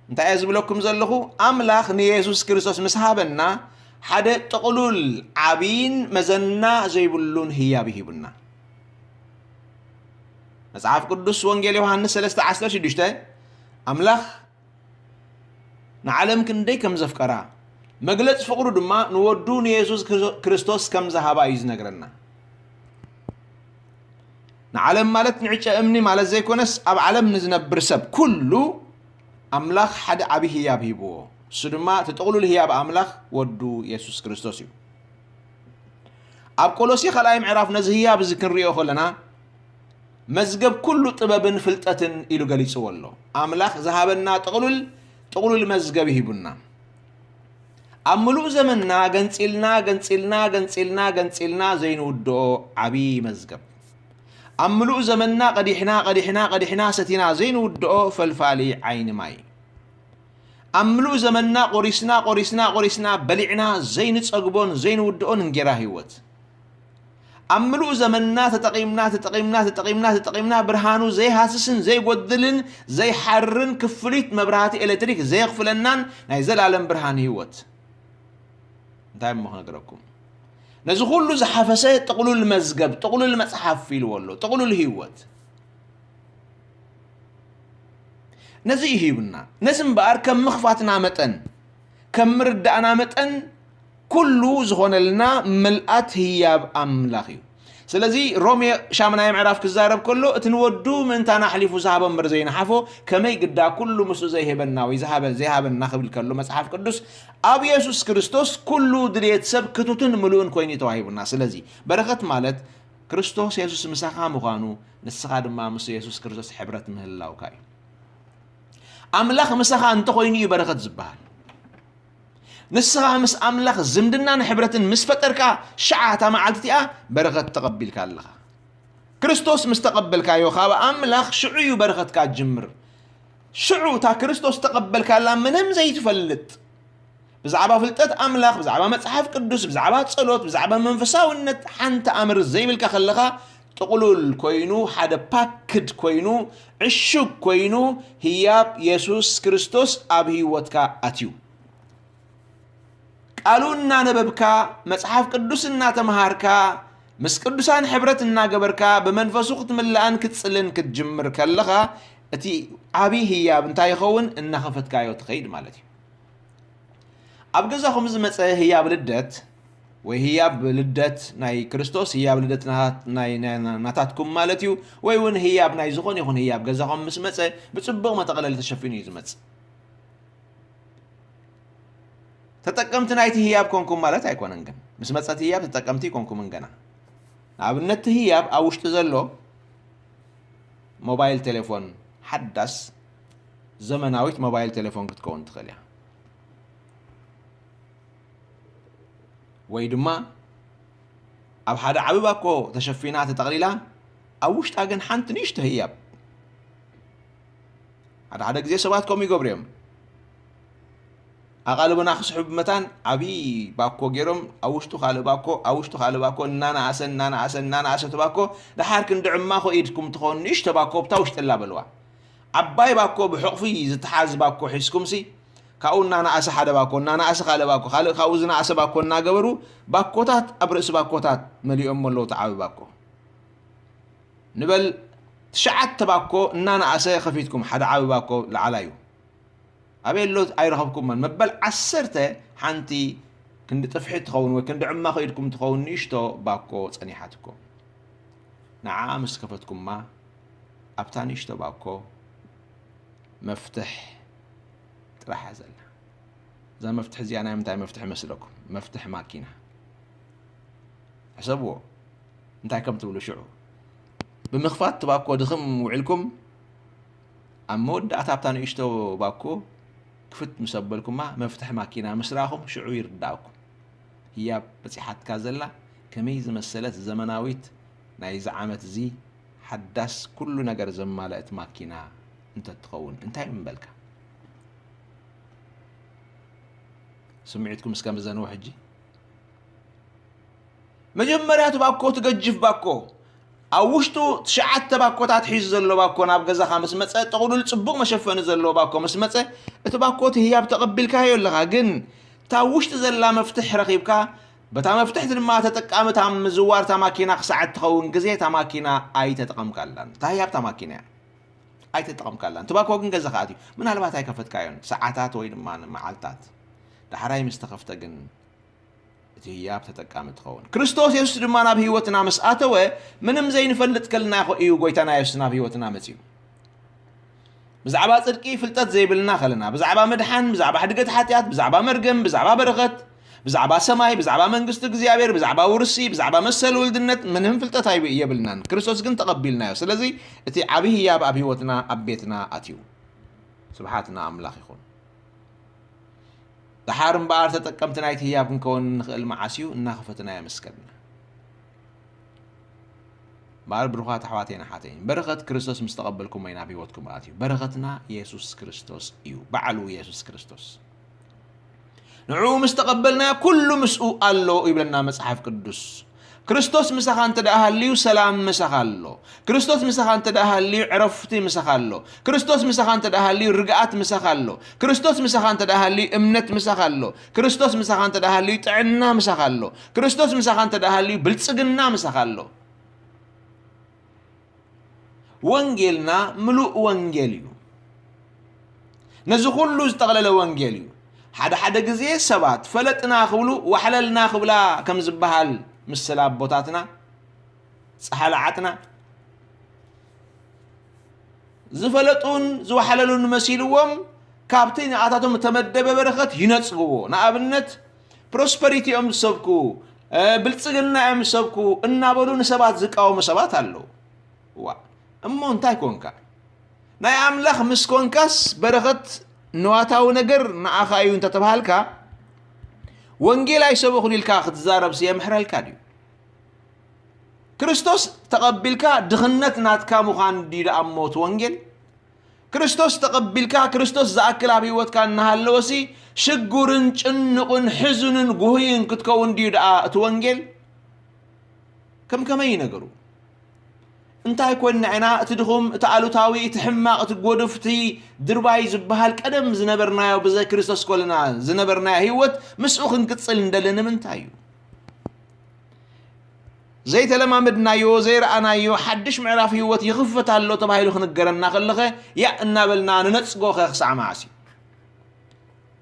እንታይ እየ ዝብለኩም ዘለኹ? ኣምላኽ ንየሱስ ክርስቶስ ምስ ሃበና፣ ሓደ ጥቕሉል ዓብይን መዘና ዘይብሉን ህያብ ሂቡና። መጽሓፍ ቅዱስ ወንጌል ዮሃንስ ሰለስተ ዓሰርተ ሽዱሽተ፣ ኣምላኽ ንዓለም ክንደይ ከም ዘፍቀራ፣ መግለጽ ፍቕሩ ድማ ንወዱ ንየሱስ ክርስቶስ ከም ዝሃባ እዩ ዝነግረና። ንዓለም ማለት ንዕጨ እምኒ ማለት ዘይኮነስ፣ ኣብ ዓለም ንዝነብር ሰብ ኩሉ ኣምላኽ ሓደ ዓቢ ህያብ ሂብዎ። እሱ ድማ እቲ ጥቕሉል ህያብ ኣምላኽ ወዱ የሱስ ክርስቶስ እዩ። ኣብ ቆሎሴ ካልኣይ ምዕራፍ ነዚ ህያብ እዚ ክንሪኦ ከለና፣ መዝገብ ኩሉ ጥበብን ፍልጠትን ኢሉ ገሊጽዎ ኣሎ። ኣምላኽ ዝሃበና ጥቕሉል፣ ጥቕሉል መዝገብ ሂቡና። ኣብ ምሉእ ዘመንና ገንጺልና፣ ገንጺልና፣ ገንጺልና፣ ገንጺልና ዘይንውድኦ ዓቢ መዝገብ። ኣብ ምሉእ ዘመንና ቀዲሕና፣ ቀዲሕና፣ ቀዲሕና ሰቲና ዘይንውድኦ ፈልፋሊ ዓይኒ ማይ። ኣብ ምሉእ ዘመንና ቆሪስና፣ ቆሪስና፣ ቆሪስና በሊዕና ዘይንጸግቦን ዘይንውድኦን እንጌራ ህይወት። ኣብ ምሉእ ዘመንና ተጠቒምና፣ ተጠቒምና፣ ተጠቒምና፣ ተጠቒምና ብርሃኑ ዘይሃስስን ዘይጎድልን ዘይሓርን ክፍሊት መብራህቲ ኤሌክትሪክ ዘየኽፍለናን ናይ ዘላለም ብርሃን ህይወት። እንታይ እሞ ክነግረኩም? ነዚ ኩሉ ዝሓፈሰ ጥቕሉል መዝገብ፣ ጥቕሉል መጽሓፍ ኢልዎ ኣሎ፣ ጥቕሉል ህይወት። ነዚ እዩ ሂቡና። ነዚ እምበኣር ከም ምኽፋትና መጠን፣ ከም ምርዳእና መጠን፣ ኩሉ ዝኾነልና ምልኣት ህያብ ኣምላኽ እዩ። ስለዚ ሮሜ ሻምናይ ምዕራፍ ክዛረብ ከሎ፣ እቲ ንወዱ ምእንታና ኣሕሊፉ ዝሃቦ እምበር ዘይነሓፎ፣ ከመይ ግዳ ኩሉ ምስኡ ዘይህበና ወይ ዝሃበ-፣ ዘይሃበና ክብል ከሎ መጽሓፍ ቅዱስ፣ ኣብ የሱስ ክርስቶስ ኩሉ ድልየት ሰብ ክቱትን ምሉእን ኮይኑ እዩ ተዋሂቡና። ስለዚ በረኸት ማለት ክርስቶስ የሱስ ምሳኻ ምዃኑ፣ ንስኻ ድማ ምስ የሱስ ክርስቶስ ሕብረት ምህላውካ እዩ። ኣምላኽ ምሳኻ እንተኾይኑ እዩ በረኸት ዝበሃል። ንስኻ ምስ ኣምላኽ ዝምድናን ሕብረትን ምስ ፈጠርካ፣ ሽዓ እታ መዓልቲ እቲኣ በረኸት ተቐቢልካ ኣለኻ። ክርስቶስ ምስ ተቐበልካዮ፣ ካብ ኣምላኽ ሽዑ እዩ በረኸትካ ዝጅምር። ሽዑ እታ ክርስቶስ ተቐበልካላ ምንም ዘይትፈልጥ፣ ብዛዕባ ፍልጠት ኣምላኽ፣ ብዛዕባ መጽሓፍ ቅዱስ፣ ብዛዕባ ጸሎት፣ ብዛዕባ መንፈሳውነት ሓንቲ ኣምር ዘይብልካ ከለኻ፣ ጥቕሉል ኮይኑ፣ ሓደ ፓክድ ኮይኑ፣ ዕሹግ ኮይኑ፣ ህያብ የሱስ ክርስቶስ ኣብ ህይወትካ ኣትዩ። ቃሉ እናነበብካ፣ መጽሓፍ ቅዱስ እናተምሃርካ፣ ምስ ቅዱሳን ሕብረት እናገበርካ፣ ብመንፈሱ ክትምላእን ክትጽልን ክትጅምር ከለኻ፣ እቲ ዓቢ ህያብ እንታይ ይኸውን? እናኸፈትካዮ ትኸይድ ማለት እዩ። ኣብ ገዛኹም ዝመጸ ህያብ ልደት፣ ወይ ህያብ ልደት ናይ ክርስቶስ፣ ህያብ ልደት ናት-፣ ናይ፣ ናይ፣ ናታትኩም ማለት እዩ፣ ወይ እውን ህያብ ናይ ዝኾነ ይኹን ህያብ ገዛኹም ምስ መጸ፣ ብጽቡቕ መጠቕለሊ ተሸፊኑ እዩ ዝመጽእ። ተጠቀምቲ ናይቲ ህያብ ኮንኩም ማለት ኣይኮነን፣ ግን ምስ መጸ እቲ ህያብ ተጠቀምቲ ኣይኮንኩምን ገና። ንኣብነት፣ እቲ ህያብ ኣብ ውሽጢ ዘሎ ሞባይል ቴሌፎን ሓዳስ ዘመናዊት ሞባይል ቴሌፎን ክትከውን ትኽእል እያ። ወይ ድማ ኣብ ሓደ ዓቢ ባኮ ተሸፊና ተጠቕሊላ፣ ኣብ ውሽጣ ግን ሓንቲ ንእሽቶ ህያብ። ሓደ ሓደ ግዜ ሰባት ከምኡ ይገብሩ እዮም። ኣቓልቦና ክስሕቡ መታን ዓቢ ባኮ ገይሮም፣ ኣብ ውሽጡ ካልእ ባኮ፣ ኣብ ውሽጡ ካልእ ባኮ፣ እናነኣሰ፣ እናነኣሰ፣ እናነኣሰ እቲ ባኮ፣ ደሓር ክንዲ ዕማኾ ኢድኩም ትኸውን ንእሽቶ ባኮ ብታ ውሽጢ ኣላ በልዋ። ዓባይ ባኮ ብሕቑፊ ዝተሓዝ ባኮ ሒዝኩምሲ፣ ካብኡ እናነኣሰ ሓደ ባኮ፣ እናነኣሰ ካልእ ባኮ፣ ካልእ ካብኡ ዝነኣሰ ባኮ እናገበሩ፣ ባኮታት ኣብ ርእሲ ባኮታት መሊኦሞ ኣለዉ እቲ ዓቢ ባኮ። ንበል ትሽዓተ ባኮ እናነኣሰ ከፊትኩም፣ ሓደ ዓቢ ባኮ ላዕላይ እዩ። ኣበይ ኣሎ ኣይረኸብኩሞን። መበል ዓሰርተ ሓንቲ ክንዲ ጥፍሒ ትኸውን ወይ ክንዲ ዕማኽ ኢድኩም ትኸውን ንእሽቶ ባኮ ጸኒሓትኩም። ንዓኣ ምስ ከፈትኩማ ኣብታ ንእሽቶ ባኮ መፍትሕ ጥራሕ እያ ዘላ። እዛ መፍትሕ እዚኣ ናይ ምንታይ መፍትሕ መስለኩም? መፍትሕ ማኪና። ሕሰብዎ እንታይ ከም ትብሉ ሽዑ። ብምኽፋት እቲ ባኮ ድኽም ውዒልኩም ኣብ መወዳእታ ኣብታ ንእሽቶ ባኮ ክፍት ምስ ኣበልኩማ መፍትሕ ማኪና ምስ ረኣኹም ሽዑ ይርዳእኩም። ህያብ በጺሓትካ ዘላ ከመይ ዝመሰለት ዘመናዊት ናይዚ ዓመት እዚ ሓዳስ ኩሉ ነገር ዘማለእት ማኪና እንተትኸውን እንታይ ምበልካ? ስምዒትኩም እስከ ምዘንዎ ሕጂ። መጀመርያ እቲ ባኮ እቲ ገጅፍ ባኮ ኣብ ውሽጡ ትሽዓተ ባኮታት ሒዙ ዘሎ ባኮ ናብ ገዛኻ ምስ መጸ፣ ጥቕሉል ጽቡቕ መሸፈኒ ዘለዎ ባኮ ምስ መጸ፣ እቲ ባኮ እቲ ህያብ ተቐቢልካዮ ኣለኻ፣ ግን እታ ኣብ ውሽጢ ዘላ መፍትሕ ረኺብካ፣ በታ መፍትሕቲ ድማ ተጠቃሚ እታ ምዝዋር እታ ማኪና ክሳዕ እትኸውን ግዜ እታ ማኪና ኣይተጠቐምካላን። እታ ህያብ እታ ማኪና እያ። ኣይተጠቐምካላን። እቲ ባኮ ግን ገዛኻ ኣትዩ። ምናልባት ኣይከፈትካዮን። ሰዓታት ወይ ድማ ንመዓልታት። ዳሕራይ ምስ ተኸፍተ ግን እቲ ህያብ ተጠቃሚ ትኸውን። ክርስቶስ የሱስ ድማ ናብ ህይወትና ምስ ኣተወ፣ ምንም ዘይንፈልጥ ከለና ኢኹ እዩ ጎይታና የሱስ ናብ ህይወትና መጺኡ። ብዛዕባ ጽድቂ ፍልጠት ዘይብልና ከለና፣ ብዛዕባ ምድሓን፣ ብዛዕባ ሕድገት ሓጢኣት፣ ብዛዕባ መርገም፣ ብዛዕባ በረኸት፣ ብዛዕባ ሰማይ፣ ብዛዕባ መንግስቲ እግዚኣብሔር፣ ብዛዕባ ውርሲ፣ ብዛዕባ መሰል ውልድነት ምንም ፍልጠት ኣይብ-፣ የብልናን። ክርስቶስ ግን ተቐቢልናዮ። ስለዚ እቲ ዓቢ ህያብ ኣብ ህይወትና፣ ኣብ ቤትና ኣትዩ። ስብሓት ንኣምላኽ ይኹን። ደሓር እምበኣር ተጠቀምቲ ናይቲ ህያብ ክንከውን እንኽእል መዓስ እዩ? እናኸፈትናዮ ምስ ከድና። እምበኣር ብሩኻት ኣሕዋተይን ኣሓተይን፣ በረኸት ክርስቶስ ምስ ተቐበልኩሞ እዩ ናብ ህይወትኩም ኣትዩ። በረኸትና የሱስ ክርስቶስ እዩ፣ ባዕሉ የሱስ ክርስቶስ። ንዕኡ ምስ ተቐበልናዮ ኩሉ ምስኡ ኣሎ ይብለና መጽሓፍ ቅዱስ። ክርስቶስ ምሳኻ እንተ ደኣ ሃልዩ ሰላም ምሳኻ ኣሎ። ክርስቶስ ምሳኻ እንተ ደኣ ሃልዩ ዕረፍቲ ምሳኻ ኣሎ። ክርስቶስ ምሳኻ እንተ ደኣ ሃልዩ ርግኣት ምሳኻ ኣሎ። ክርስቶስ ምሳኻ እንተ ደኣ ሃልዩ እምነት ምሳኻ ኣሎ። ክርስቶስ ምሳኻ እንተ ደኣ ሃልዩ ጥዕና ምሳኻ ኣሎ። ክርስቶስ ምሳኻ እንተ ደኣ ሃልዩ ብልጽግና ምሳኻ ኣሎ። ወንጌልና ምሉእ ወንጌል እዩ። ነዚ ኩሉ ዝጠቕለለ ወንጌል እዩ። ሓደ ሓደ ግዜ ሰባት ፈለጥና ክብሉ ዋሕለልና ክብላ ከም ዝበሃል ምስላ ኣቦታትና ጸሓለ ዓጥና ዝፈለጡን ዝዋሕለሉን መሲልዎም ካብቲ ንኣታቶም እተመደበ በረኸት ይነጽግዎ። ንኣብነት ፕሮስፐሪቲ እዮም ዝሰብኩ፣ እ፣ ብልጽግና እዮም ዝሰብኩ እናበሉ ንሰባት ዝቃወሙ ሰባት ኣለዉ። ዋ፣ እሞ እንታይ ኮንካ? ናይ ኣምላኽ ምስ ኮንካስ በረኸት ንዋታዊ ነገር ንዓኻ እዩ እንተተባሃልካ፣ ወንጌል ኣይሰበኹን ኢልካ ክትዛረብሲ የምሕረልካ ድዩ? ክርስቶስ ተቐቢልካ ድኽነት ናትካ ምዃን ድዩ ደኣ እሞ እቲ ወንጌል? ክርስቶስ ተቐቢልካ፣ ክርስቶስ ዝኣክል ኣብ ህይወትካ እናሃለወሲ ሽጉርን ጭኑቕን ሕዙንን ጉህይን ክትከውን ድዩ ደኣ እቲ ወንጌል? ከም ከመይ እዩ ነገሩ? እንታይ ኮንና ኢና እቲ ድኹም፣ እቲ ኣሉታዊ፣ እቲ ሕማቕ፣ እቲ ጎዱፍ፣ እቲ ድርባይ ዝበሃል ቀደም ዝነበርናዮ ብዘይ ክርስቶስ ኮለና ዝነበርናዮ ህይወት ምስኡ ክንቅጽል እንደሊ ንምንታይ እዩ? ዘይተለማመድናዮ፣ ዘይረኣናዮ ሓድሽ ምዕራፍ ህይወት ይኽፈት ኣሎ ተባሂሉ ክንገረና ከለኸ ያእ እናበልና ንነጽጎኸ ክሳዕ መዓስ እዩ?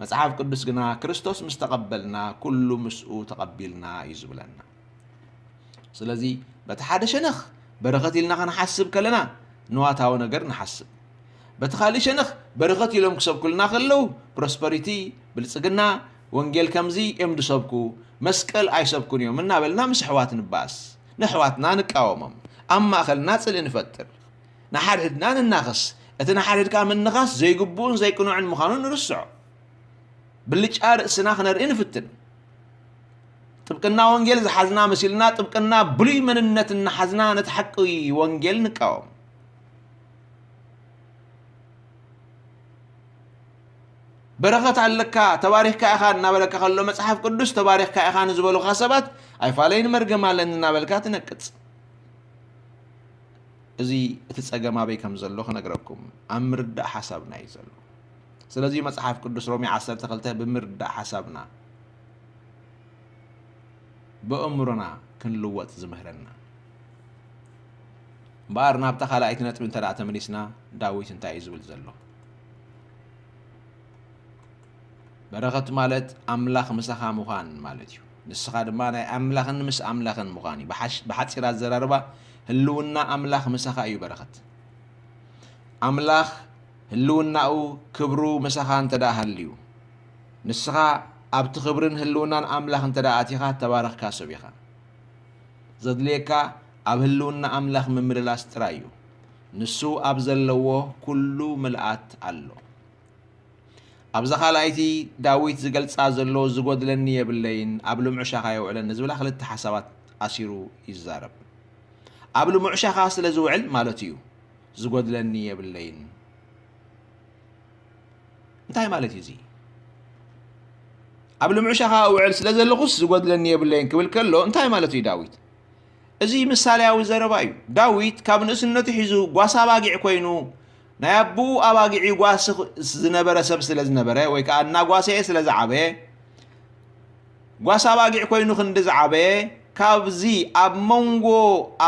መጽሓፍ ቅዱስ ግና ክርስቶስ ምስ ተቐበልና ኩሉ ምስኡ ተቐቢልና እዩ ዝብለና። ስለዚ በቲ ሓደ ሸነኽ በረኸት ኢልና ክንሓስብ ከለና ንዋታዊ ነገር ንሓስብ። በቲ ካልእ ሸነኽ በረኸት ኢሎም ክሰብኩልና ከለዉ ፕሮስፐሪቲ፣ ብልጽግና፣ ወንጌል ከምዚ እዮም ዝሰብኩ፣ መስቀል ኣይሰብኩን እዮም እናበልና ምስ ኣሕዋት ንባኣስ፣ ንኣሕዋትና ንቃወሞም፣ ኣብ ማእኸልና ጽልኢ ንፈጥር፣ ንሓድሕድና ንናኸስ። እቲ ንሓድሕድካ ምንኻስ ዘይግቡእን ዘይቅኑዕን ምዃኑ ንርስዖ። ብልጫ ርእስና ክነርኢ ንፍትን። ጥብቅና ወንጌል ዝሓዝና መሲልና ጥብቅና ብሉይ መንነት እናሓዝና ነቲ ሓቂ ወንጌል ንቃወም። በረኸት ኣለካ፣ ተባሪኽካ ኢኻ እናበለካ ከሎ መጽሓፍ ቅዱስ ተባሪኽካ ኢኻ ንዝበሉኻ ሰባት ኣይፋለይን መርገም ኣለኒ እናበልካ ትነቅጽ። እዚ እቲ ጸገም ኣበይ ከም ዘሎ ክነግረኩም ኣብ ምርዳእ ሓሳብና እዩ ዘሎ። ስለዚ መጽሓፍ ቅዱስ ሮሜ ዓሰርተ ክልተ ብምርዳእ ሓሳብና ብእምሮና ክንልወጥ ዝምህረና። እምበኣር ናብታ ካልኣይቲ ነጥቢ እንተ ደኣ ተመሊስና ዳዊት እንታይ እዩ ዝብል ዘሎ? በረኸት ማለት ኣምላኽ ምሳኻ ምዃን ማለት እዩ። ንስኻ ድማ ናይ ኣምላኽን ምስ ኣምላኽን ምዃን እዩ። ብሓሽ-፣ ብሓጺር ኣዘራርባ፣ ህልውና ኣምላኽ ምሳኻ እዩ በረኸት። ኣምላኽ ህልውናኡ፣ ክብሩ ምሳኻ እንተ ደኣ ሃልዩ፣ ንስኻ ኣብቲ ክብርን ህልውናን ኣምላኽ እንተ ደኣ ኣቲኻ፣ እተባረኽካ ሰብ ኢኻ። ዘድልየካ ኣብ ህልውና ኣምላኽ ምምልላስ ጥራይ እዩ። ንሱ ኣብ ዘለዎ ኩሉ ምልኣት ኣሎ። ኣብዛ ካልኣይቲ ዳዊት ዝገልጻ ዘሎ "ዝጎድለኒ የብለይን፣ ኣብ ልሙዕ ሻኻ የውዕለኒ" ዝብላ ክልተ ሓሳባት ኣሲሩ ይዛረብ። ኣብ ልሙዕ ሻኻ ስለ ዝውዕል ማለቱ እዩ፣ "ዝጎድለኒ የብለይን"። እንታይ ማለት እዩ እዚ? "ኣብ ልሙዕ ሻኻ እውዕል ስለ ዘለኹስ ዝጎድለኒ የብለይን" ክብል ከሎ እንታይ ማለቱ እዩ ዳዊት? እዚ ምሳሌያዊ ዘረባ እዩ። ዳዊት ካብ ንእስነቱ ሒዙ ጓሳ ኣባጊዕ ኮይኑ፣ ናይ ኣቦኡ ኣባጊዕ ይጓሲ ዝነበረ ሰብ ስለ ዝነበረ፣ ወይ ከኣ እናጓሰየ ስለ ዝዓበየ፣ ጓሳ ኣባጊዕ ኮይኑ ክንዲ ዝዓበየ፣ ካብዚ ኣብ መንጎ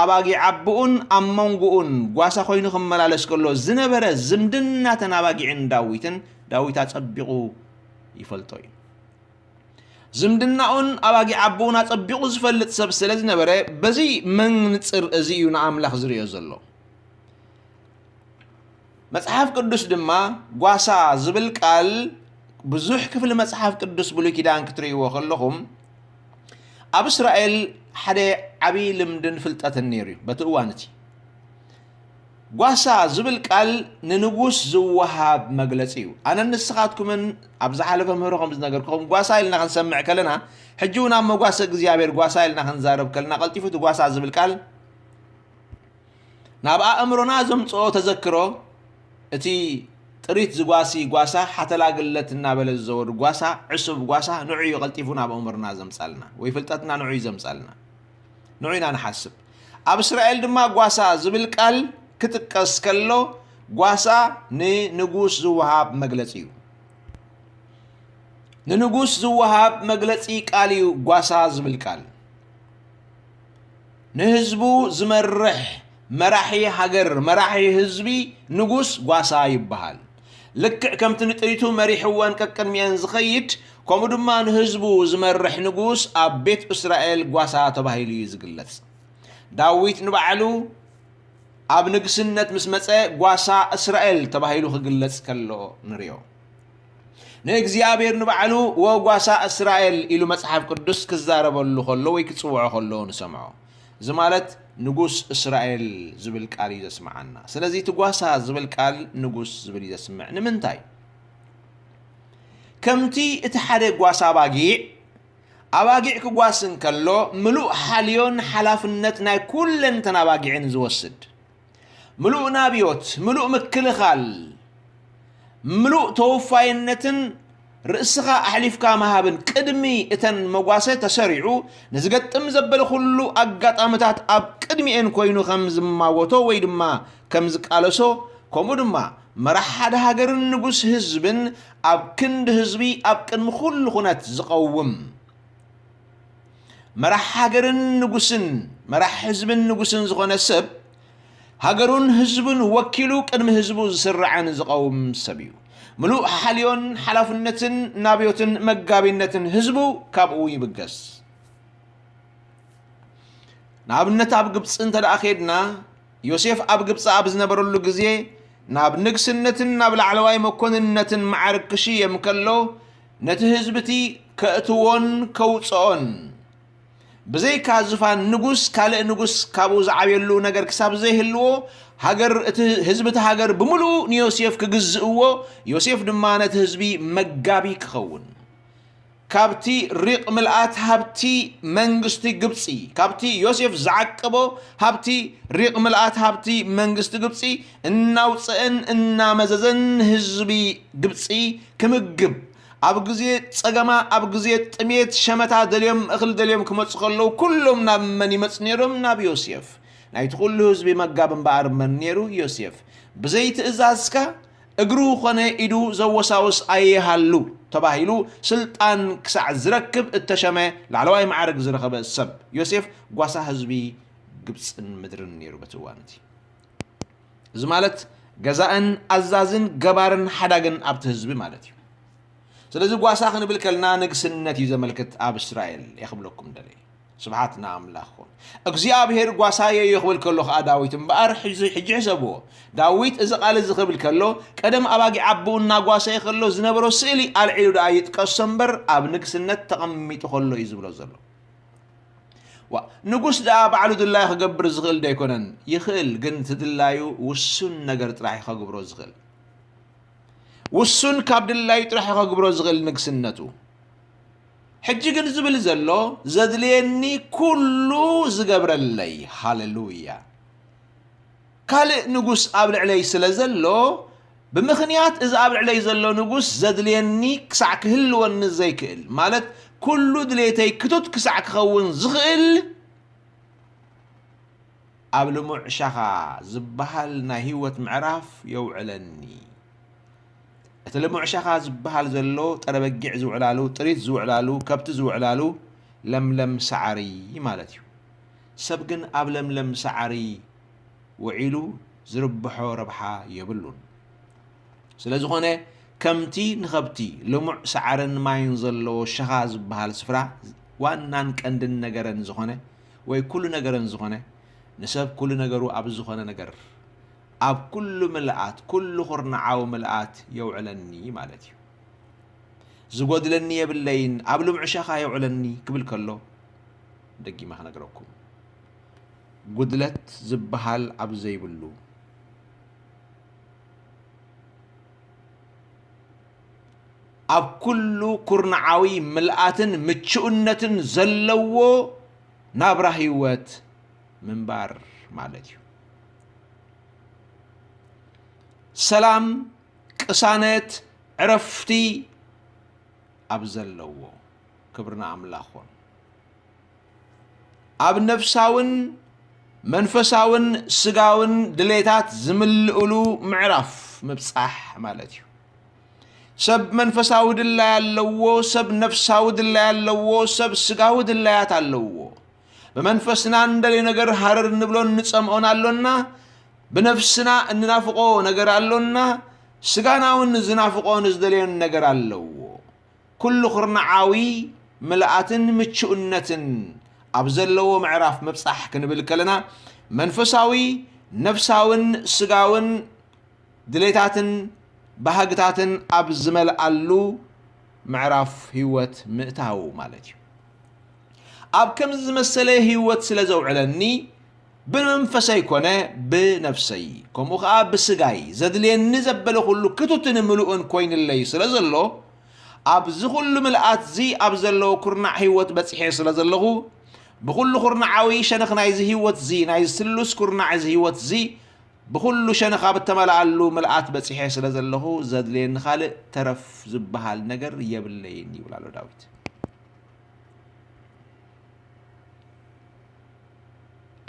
ኣባጊዕ ኣቦኡን ኣብ መንጎኡን ጓሳ ኮይኑ ክመላለስ ከሎ ዝነበረ ዝምድናተን ኣባጊዕን ዳዊትን፣ ዳዊት ኣጸቢቑ ይፈልጦ እዩ። ዝምድናኡን ኣባጊዕ ኣቦኡን ኣጸቢቑ ዝፈልጥ ሰብ ስለ ዝነበረ፣ በዚ መንጽር እዚ እዩ ንኣምላኽ ዝርእዮ ዘሎ። መጽሓፍ ቅዱስ ድማ ጓሳ ዝብል ቃል፣ ብዙሕ ክፍሊ መጽሓፍ ቅዱስ ብሉይ ኪዳን ክትርእይዎ ከለኹም፣ ኣብ እስራኤል ሓደ ዓቢ ልምድን ፍልጠትን ነይሩ እዩ በቲ እዋን እቲ። ጓሳ ዝብል ቃል ንንጉስ ዝወሃብ መግለጺ እዩ። ኣነን ንስኻትኩምን ኣብ ዝሓለፈ ምህሮ ከም ዝነገርኩኹም፣ ጓሳ ኢልና ክንሰምዕ ከለና፣ ሕጂ እውን ኣብ መጓሰ እግዚኣብሔር ጓሳ ኢልና ክንዛረብ ከለና፣ ቀልጢፉ እቲ ጓሳ ዝብል ቃል ናብ ኣእምሮና ዘምጽኦ ተዘክሮ፣ እቲ ጥሪት ዝጓሲ ጓሳ፣ ሓተላ ግለት እናበለ ዝዘወር ጓሳ፣ ዕሱብ ጓሳ፣ ንዑ እዩ ቀልጢፉ ናብ ኣእምሮና ዘምጻልና፣ ወይ ፍልጠትና ንዑ እዩ ዘምጻልና። ንዑ ኢና ንሓስብ። ኣብ እስራኤል ድማ ጓሳ ዝብል ቃል ክጥቀስ ከሎ፣ ጓሳ ንንጉስ ዝወሃብ መግለጺ እዩ። ንንጉስ ዝወሃብ መግለጺ ቃል እዩ ጓሳ ዝብል ቃል። ንህዝቡ ዝመርሕ መራሒ ሃገር፣ መራሒ ህዝቢ፣ ንጉስ ጓሳ ይበሃል። ልክዕ ከምቲ ንጥሪቱ መሪሕወን ቀቅድሚኤን ዝኸይድ፣ ከምኡ ድማ ንህዝቡ ዝመርሕ ንጉስ ኣብ ቤት እስራኤል ጓሳ ተባሂሉ እዩ ዝግለጽ። ዳዊት ንባዕሉ ኣብ ንግስነት ምስ መጸ፣ ጓሳ እስራኤል ተባሂሉ ክግለጽ ከሎ ንርእዮ። ንእግዚኣብሔር ንባዕሉ "ወጓሳ እስራኤል" ኢሉ መጽሓፍ ቅዱስ ክዛረበሉ ከሎ ወይ ክጽውዖ ከሎ ንሰምዖ። እዚ ማለት ንጉስ እስራኤል ዝብል ቃል እዩ ዘስምዓና። ስለዚ እቲ ጓሳ ዝብል ቃል ንጉስ ዝብል እዩ ዘስምዕ። ንምንታይ? ከምቲ እቲ ሓደ ጓሳ ኣባጊዕ፣ ኣባጊዕ ክጓስ እንከሎ፣ ምሉእ ሓልዮን ሓላፍነት ናይ ኩለንተን ኣባጊዕን ዝወስድ፣ ምሉእ ናብዮት፣ ምሉእ ምክልኻል፣ ምሉእ ተወፋይነትን ርእስኻ ኣሕሊፍካ ምሃብን ቅድሚ እተን መጓሰ ተሰሪዑ ንዝገጥም ዘበለ ኩሉ ኣጋጣምታት ኣብ ቅድሚኤን ኮይኑ ከም ዝማጎቶ ወይ ድማ ከም ዝቃለሶ፣ ከምኡ ድማ መራሕ ሓደ ሃገርን ንጉስ ህዝብን ኣብ ክንዲ ህዝቢ ኣብ ቅድሚ ኩሉ ኩነት ዝቐውም፣ መራሕ ሃገርን ንጉስን፣ መራሕ ህዝብን ንጉስን ዝኾነ ሰብ፣ ሃገሩን ህዝቡን ወኪሉ ቅድሚ ህዝቡ ዝስራዕን ዝቐውም ሰብ እዩ። ምሉእ ሓልዮን ሓላፍነትን ናብዮትን መጋቢነትን ህዝቡ ካብኡ ይብገስ። ንኣብነት ኣብ ግብጺ እንተ ደኣ ኬድና፣ ዮሴፍ ኣብ ግብጺ ኣብ ዝነበረሉ ግዜ፣ ናብ ንግስነትን ናብ ላዕለዋይ መኮንነትን መዓርግ ክሽየም ከሎ፣ ነቲ ህዝቢ እቲ ከእትዎን ከውጽኦን፣ ብዘይካ ዝፋን ንጉስ፣ ካልእ ንጉስ ካብኡ ዝዓብየሉ ነገር ክሳብ ዘይህልዎ፣ ሃገር እቲ፣ ህዝቢ እቲ ሃገር ብምሉኡ ንዮሴፍ ክግዝእዎ፣ ዮሴፍ ድማ ነቲ ህዝቢ መጋቢ ክኸውን። ካብቲ ሪቕ ምልኣት ሃብቲ መንግስቲ ግብጺ፣ ካብቲ ዮሴፍ ዝዓቀቦ ሃብቲ፣ ሪቕ ምልኣት ሃብቲ መንግስቲ ግብጺ እናውጽአን እናመዘዘን ንህዝቢ ግብጺ ክምግብ፣ ኣብ ግዜ ጸገማ፣ ኣብ ግዜ ጥሜት፣ ሸመታ ደልዮም፣ እኽሊ ደልዮም ክመጹ ከለዉ፣ ኩሎም ናብ መን ይመጹ ነይሮም? ናብ ዮሴፍ። ናይቲ ኩሉ ህዝቢ መጋቢ እምበኣር መን ነይሩ? ዮሴፍ። ብዘይ ትእዛዝካ እግሩ ኾነ ኢዱ ዘወሳውስ ኣይሃሉ ተባሂሉ፣ ስልጣን ክሳዕ ዝረክብ እተሸመ፣ ላዕለዋይ ማዕርግ ዝረኸበ ሰብ ዮሴፍ ጓሳ ህዝቢ ግብጽን ምድርን ነይሩ በቲ እዋን እቲ። እዚ ማለት ገዛእን ኣዛዝን ገባርን ሓዳግን ኣብቲ ህዝቢ ማለት እዩ። ስለዚ ጓሳ ክንብል ከልና ንግስነት እዩ ዘመልክት ኣብ እስራኤል እየ ክብለኩም ደለየ። ስብሓት ንኣምላኽ ኹን። እግዚኣብሔር ጓሳየ እዩ ክብል ከሎ ኸዓ ዳዊት እምበኣር ሕዚ ሕጂ ሕሰብዎ። ዳዊት እዚ ቃል እዚ ክብል ከሎ ቀደም ኣባጊዕ ኣቦኡ እናጓሰየ ከሎ ዝነበሮ ስእሊ ኣልዒሉ ደኣ ይጥቀሶ እምበር ኣብ ንግስነት ተቐሚጡ ከሎ እዩ ዝብሎ ዘሎ። ዋ ንጉስ ደኣ ባዕሉ ድላዩ ክገብር ዝኽእል ዶ ኣይኮነን? ይኽእል፣ ግን እቲ ድላዩ ውሱን ነገር ጥራሕ እዩ ከግብሮ ዝኽእል። ውሱን ካብ ድላዩ ጥራሕ ከግብሮ ዝኽእል ንግስነቱ። ሕጂ ግን ዝብል ዘሎ ዘድልየኒ ኩሉ ዝገብረለይ። ሃሌሉያ። ካልእ ንጉስ ኣብ ልዕለይ ስለ ዘሎ ብምኽንያት እዚ ኣብ ልዕለይ ዘሎ ንጉስ ዘድልየኒ ክሳዕ ክህልወኒ ዘይክእል ማለት ኩሉ ድሌተይ ክቱት ክሳዕ ክኸውን ዝኽእል ኣብ ልሙዕ ሻኻ ዝበሃል ናይ ህይወት ምዕራፍ የውዕለኒ። እቲ ልሙዕ ሻኻ ዝበሃል ዘሎ ጠረበጊዕ ዝውዕላሉ፣ ጥሪት ዝውዕላሉ፣ ከብቲ ዝውዕላሉ ለምለም ሰዓሪ ማለት እዩ። ሰብ ግን ኣብ ለምለም ሰዓሪ ውዒሉ ዝርብሖ ረብሓ የብሉን። ስለ ዝኾነ ከምቲ ንኸብቲ ልሙዕ ሰዓርን ማይን ዘለዎ ሸኻ ዝበሃል ስፍራ ዋናን ቀንድን ነገረን ዝኾነ ወይ ኩሉ ነገረን ዝኾነ ንሰብ ኩሉ ነገሩ ኣብ ዝኾነ ነገር ኣብ ኩሉ ምልኣት ኩሉ ኩርናዓዊ ምልኣት የውዕለኒ ማለት እዩ። ዝጎድለኒ የብለይን ኣብ ልሙዕ ሸኻ የውዕለኒ ክብል ከሎ ደጊመ ክነግረኩም ጉድለት ዝበሃል ኣብ ዘይብሉ ኣብ ኩሉ ኩርናዓዊ ምልኣትን ምቹእነትን ዘለዎ ናብራ ህይወት ምንባር ማለት እዩ። ሰላም፣ ቅሳነት፣ ዕረፍቲ ኣብ ዘለዎ ክብሪ ንኣምላኽ ኾን። ኣብ ነፍሳውን መንፈሳውን ስጋውን ድሌታት ዝምልእሉ ምዕራፍ ምብጻሕ ማለት እዩ። ሰብ መንፈሳዊ ድላይ ኣለዎ፣ ሰብ ነፍሳዊ ድላይ ኣለዎ፣ ሰብ ስጋዊ ድላያት ኣለዎ። ብመንፈስና እንደልዮ ነገር ሃረር እንብሎን ንጸምኦን ኣሎና፣ ብነፍስና እንናፍቆ ነገር ኣሎና፣ ስጋና እውን ዝናፍቆን ዝደልዮን ነገር ኣለዎ። ኩሉ ኩርናዓዊ ምልኣትን ምቹእነትን ኣብ ዘለዎ ምዕራፍ ምብጻሕ ክንብል ከለና መንፈሳዊ፣ ነፍሳውን ስጋውን ድሌታትን ባህግታትን ኣብ ዝመልኣሉ ምዕራፍ ህይወት ምእታው ማለት እዩ። ኣብ ከምዚ ዝመሰለ ህይወት ስለ ዘውዕለኒ ብመንፈሰይ ኮነ ብነፍሰይ ከምኡ ኸዓ ብስጋይ ዘድልየኒ ዘበለ ኩሉ ክቱትን ምሉእን ኮይንለይ ስለ ዘሎ ኣብዚ ኩሉ ምልኣት እዚ ኣብ ዘለዎ ኩርናዕ ህይወት በጺሐ ስለ ዘለኹ ብኩሉ ኩርናዓዊ ሸነኽ ናይዚ ህይወት እዚ ናይዚ ስሉስ ኩርናዕ እዚ ህይወት እዚ ብኹሉ ሸነኽ ኣብ እተመልኣሉ ምልኣት በጺሐ ስለ ዘለኹ ዘድልየኒ ካልእ ተረፍ ዝበሃል ነገር የብለይን ይብል ኣሎ ዳዊት።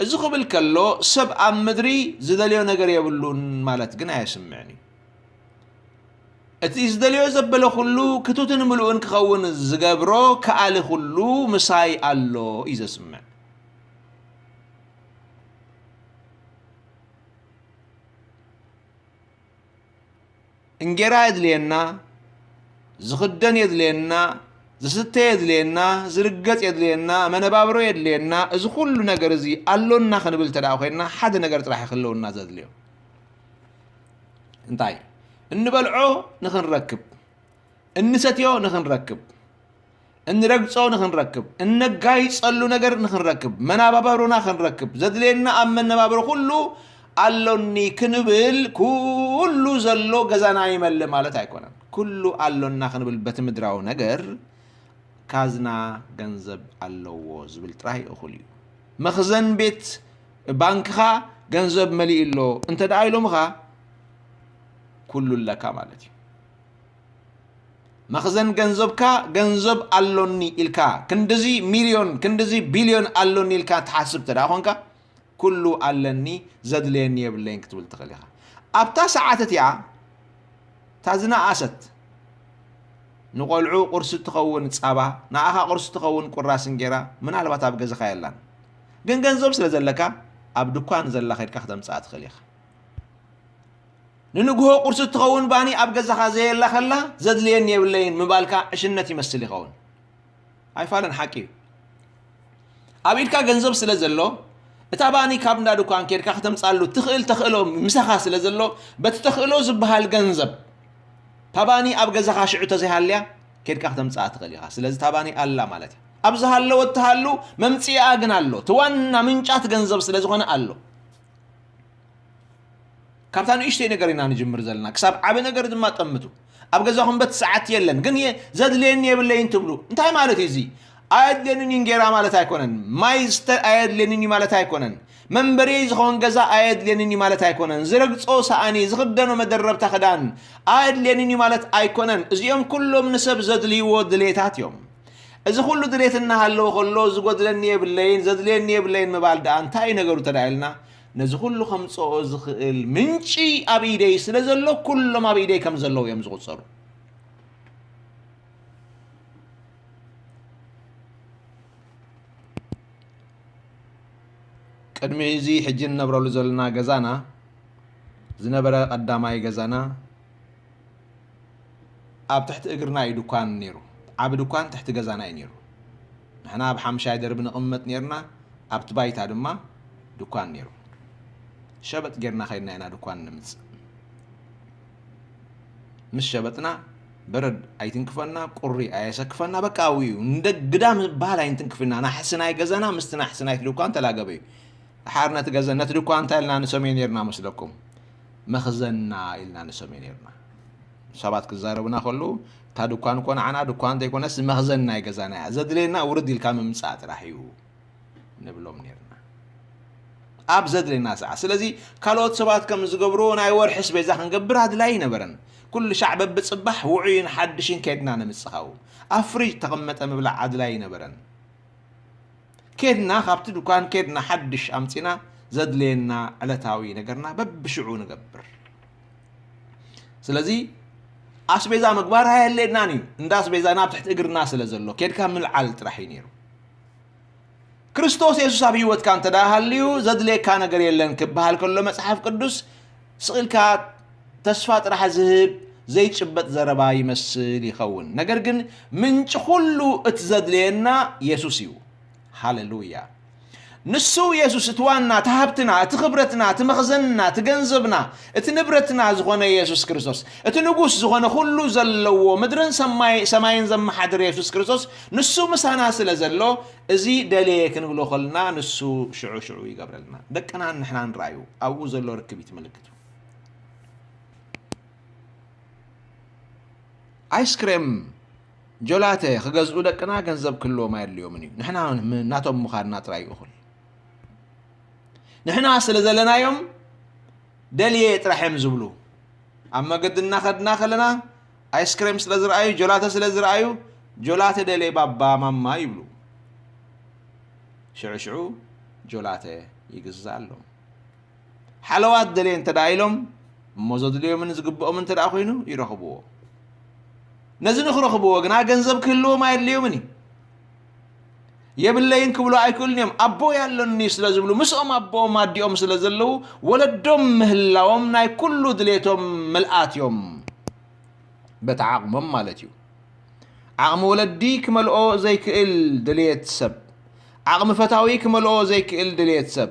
እዚ ክብል ከሎ ሰብ ኣብ ምድሪ ዝደልዮ ነገር የብሉን ማለት ግን ኣየስምዕን እዩ። እቲ ዝደልዮ ዘበለ ኩሉ ክቱትን ምሉእን ክኸውን ዝገብሮ ከኣሊ ኩሉ ምሳይ ኣሎ እዩ ዘስምዕ። እንጌራ የድልየና፣ ዝኽደን የድልየና፣ ዝስተ የድልየና፣ ዝርገጽ የድልየና፣ መነባብሮ የድልየና። እዚ ኩሉ ነገር እዚ ኣሎና ክንብል እንተ ደኣ ኮይንና ሓደ ነገር ጥራሕ እዩ ክህልወና ዘድልዮ። እንታይ? እንበልዖ ንኽንረክብ፣ እንሰትዮ ንኽንረክብ፣ እንረግጾ ንኽንረክብ፣ እነጋይጸሉ ነገር ንኽንረክብ፣ መናባበሩና ክንረክብ ዘድልየና ኣብ መነባብሮ ኩሉ ኣሎኒ ክንብል ኩሉ ዘሎ ገዛና ይመልእ ማለት ኣይኮነን። ኩሉ ኣሎና ክንብል በቲ ምድራዊ ነገር ካዝና ገንዘብ ኣለዎ ዝብል ጥራይ እኹል እዩ። መኽዘን ቤት ባንክኻ ገንዘብ መሊኡ ኣሎ እንተ ደኣ ኢሎምኻ ኩሉ ኣለካ ማለት እዩ። መኽዘን ገንዘብካ ገንዘብ ኣሎኒ ኢልካ ክንድዚ ሚልዮን ክንድዚ ቢልዮን ኣሎኒ ኢልካ ትሓስብ እንተ ደኣ ኾንካ ኩሉ ኣለኒ ዘድልየኒ የብለይን ክትብል ትኽእል ኢኻ። ኣብታ ሰዓት እቲኣ እታ ዝነኣሰት ንቆልዑ ቁርሲ ትኸውን ጻባ ንኣኻ ቁርሲ ትኸውን ቁራስ እንጌራ ምናልባት ኣብ ገዛኻ የላን፣ ግን ገንዘብ ስለ ዘለካ ኣብ ድኳን ዘላ ከድካ ክተምጽኣ ትኽእል ኢኻ። ንንግሆ ቁርሲ እትኸውን ባኒ ኣብ ገዛኻ ዘየላ ከላ ዘድልየኒ የብለይን ምባልካ ዕሽነት ይመስል ይኸውን። ኣይፋልን፣ ሓቂ እዩ። ኣብ ኢድካ ገንዘብ ስለ ዘሎ፣ እታ ባኒ ካብ እንዳ ድኳን ኬድካ ከተምጻሉ ትኽእል ተኽእሎ ምሳኻ ስለ ዘሎ፣ በቲ ተኽእሎ ዝበሃል ገንዘብ እታ ባኒ ኣብ ገዛኻ ሽዑ ተዘይሃልያ ኬድካ ከተምጽኣ ትኽእል ኢኻ። ስለዚ እታ ባኒ ኣላ ማለት እዩ። ኣብ ዝሃለወት ትሃሉ፣ መምጽኢኣ ግን ኣሎ። እቲ ዋና ምንጫት ገንዘብ ስለ ዝኾነ ኣሎ። ካብታ ንእሽተይ ነገር ኢና ንጅምር ዘለና፣ ክሳብ ዓቢ ነገር ድማ ጠምቱ። ኣብ ገዛኹም በት ሰዓት የለን፣ ግን የ-፣ ዘድልየኒ የብለይን ትብሉ። እንታይ ማለት እዩ እዚ? ኣየድልየንን እዩ እንጌራ ማለት ኣይኮነን። ማይ ዝስተ ኣየድልየንን እዩ ማለት ኣይኮነን። መንበሪየይ ዝኸውን ገዛ ኣየድልየንን እዩ ማለት ኣይኮነን። ዝረግጾ ሰኣኒ፣ ዝኽደኖ መደረብታ ክዳን ኣየድልየንን እዩ ማለት ኣይኮነን። እዚኦም ኩሎም ንሰብ ዘድልይዎ ድሌታት እዮም። እዚ ኩሉ ድሌት እናሃለወ ከሎ ዝጎድለኒ የብለይን፣ ዘድልየኒ የብለይን ምባል ደኣ እንታይ እዩ ነገሩ ተዳ ኢልና፣ ነዚ ኩሉ ከምጽኦ ዝኽእል ምንጪ ኣብ ኢደይ ስለ ዘሎ፣ ኩሎም ኣብ ኢደይ ከም ዘለዉ እዮም ዝቑጸሩ። ቅድሚ እዚ ሕጂ እንነብረሉ ዘለና ገዛና ዝነበረ ቀዳማይ ገዛና ኣብ ትሕቲ እግርና እዩ ድኳን ነይሩ። ዓቢ ድኳን ትሕቲ ገዛና እዩ ነይሩ። ንሕና ኣብ ሓምሻይ ደርቢ ንቕመጥ ነይርና፣ ኣብቲ ባይታ ድማ ድኳን ነይሩ። ሸበጥ ጌርና ከይድና ኢና ድኳን ንምጽእ። ምስ ሸበጥና በረድ ኣይትንክፈና፣ ቁሪ ኣየሰክፈና፣ በቃ ኣብኡ እዩ። እንደ ግዳ ምባል ኣይንትንክፍና። ናሕሲ ናይ ገዛና ምስቲ ናሕሲ ናይቲ ድኳን ተላገበ እዩ። ድሓር ነቲ ገዛ፣ ነቲ ድኳን እንታይ ኢልና ንሰምዮ ነይርና መስለኩም? መኽዘና ኢልና ንሰምዮ ነይርና። ሰባት ክዛረቡና ከለዉ፣ እታ ድኳን እኮ ንዓና ድኳን ዘይኮነስ መኽዘን ናይ ገዛና እያ። ዘድልየና ውርድ ኢልካ ምምጻእ ጥራሕ እዩ ንብሎም ነይርና። ኣብ ዘድልየና ሰዓት። ስለዚ ካልኦት ሰባት ከም ዝገብርዎ ናይ ወርሒ ኣስቤዛ ክንገብር ኣድላይ ኣይነበረን። ኩሉ ሻዕ በብጽባሕ ውዑይን ሓድሽን ኬድና ነምጽእ ካብኡ። ኣብ ፍሪጅ ተቐመጠ ምብላዕ ኣድላይ ኣይነበረን። ኬድና ካብቲ ድኳን ኬድና ሓድሽ ኣምጺና ዘድልየና ዕለታዊ ነገርና በብሽዑ ንገብር። ስለዚ ኣስቤዛ ምግባር ኣየድልየናን እዩ። እንዳ ኣስቤዛና ኣብ ትሕቲ እግርና ስለ ዘሎ ኬድካ ምልዓል ጥራሕ እዩ ነይሩ። ክርስቶስ የሱስ ኣብ ህይወትካ እንተ ደኣ ሃልዩ ዘድልየካ ነገር የለን ክበሃል ከሎ መጽሓፍ ቅዱስ ስቕ ኢልካ ተስፋ ጥራሕ ዝህብ ዘይጭበጥ ዘረባ ይመስል ይኸውን። ነገር ግን ምንጪ ኩሉ እቲ ዘድልየና የሱስ እዩ። ሃሌሉያ። ንሱ የሱስ እቲ ዋና፣ እቲ ሃብትና፣ እቲ ክብረትና፣ እቲ መኽዘንና፣ እቲ ገንዘብና፣ እቲ ንብረትና ዝኾነ የሱስ ክርስቶስ፣ እቲ ንጉስ ዝኾነ ኩሉ ዘለዎ ምድርን ሰማይ-፣ ሰማይን ዘመሓድር የሱስ ክርስቶስ ንሱ ምሳና ስለ ዘሎ፣ እዚ ደልየ ክንብሎ ከልና ንሱ ሽዑ ሽዑ ይገብረልና። ደቅናን ንሕናን ረኣዩ፣ ኣብኡ ዘሎ ርክብ እዩ እቲ ምልክት። ኣይስክሬም፣ ጆላተ ክገዝኡ ደቅና ገንዘብ ክህልዎም ኣየድልዮምን እዩ። ንሕና ም-፣ ናቶም ምዃንና ጥራይ እዩ እኹል። ንሕና ስለ ዘለናዮም ደልየ ጥራሕ እዮም ዝብሉ። ኣብ መገዲ እናኸድና ከለና ኣይስክሬም ስለ ዝረኣዩ፣ ጆላተ ስለ ዝረኣዩ፣ "ጆላተ ደልየ ባባ ማማ" ይብሉ። ሽዑ ሽዑ ጆላተ ይግዛእ ኣሎ። ሓለዋ ደልየ እንተ ደኣ ኢሎም፣ እሞ ዘድልዮምን ዝግብኦምን እንተ ደኣ ኮይኑ ይረኽብዎ። ነዚ ንኽረኽብዎ ግና ገንዘብ ክህልዎም ኣየድልዮምን እዩ። የብለይን ክብሉ ኣይክእሉን እዮም። ኣቦይ ኣለኒ ስለ ዝብሉ፣ ምስኦም ኣቦኦም ኣዲኦም ስለ ዘለዉ፣ ወለዶም ምህላዎም ናይ ኩሉ ድሌቶም ምልኣት እዮም። በቲ ዓቕሞም ማለት እዩ። ዓቕሚ ወለዲ ክመልኦ ዘይክእል ድልየት ሰብ፣ ዓቕሚ ፈታዊ ክመልኦ ዘይክእል ድልየት ሰብ፣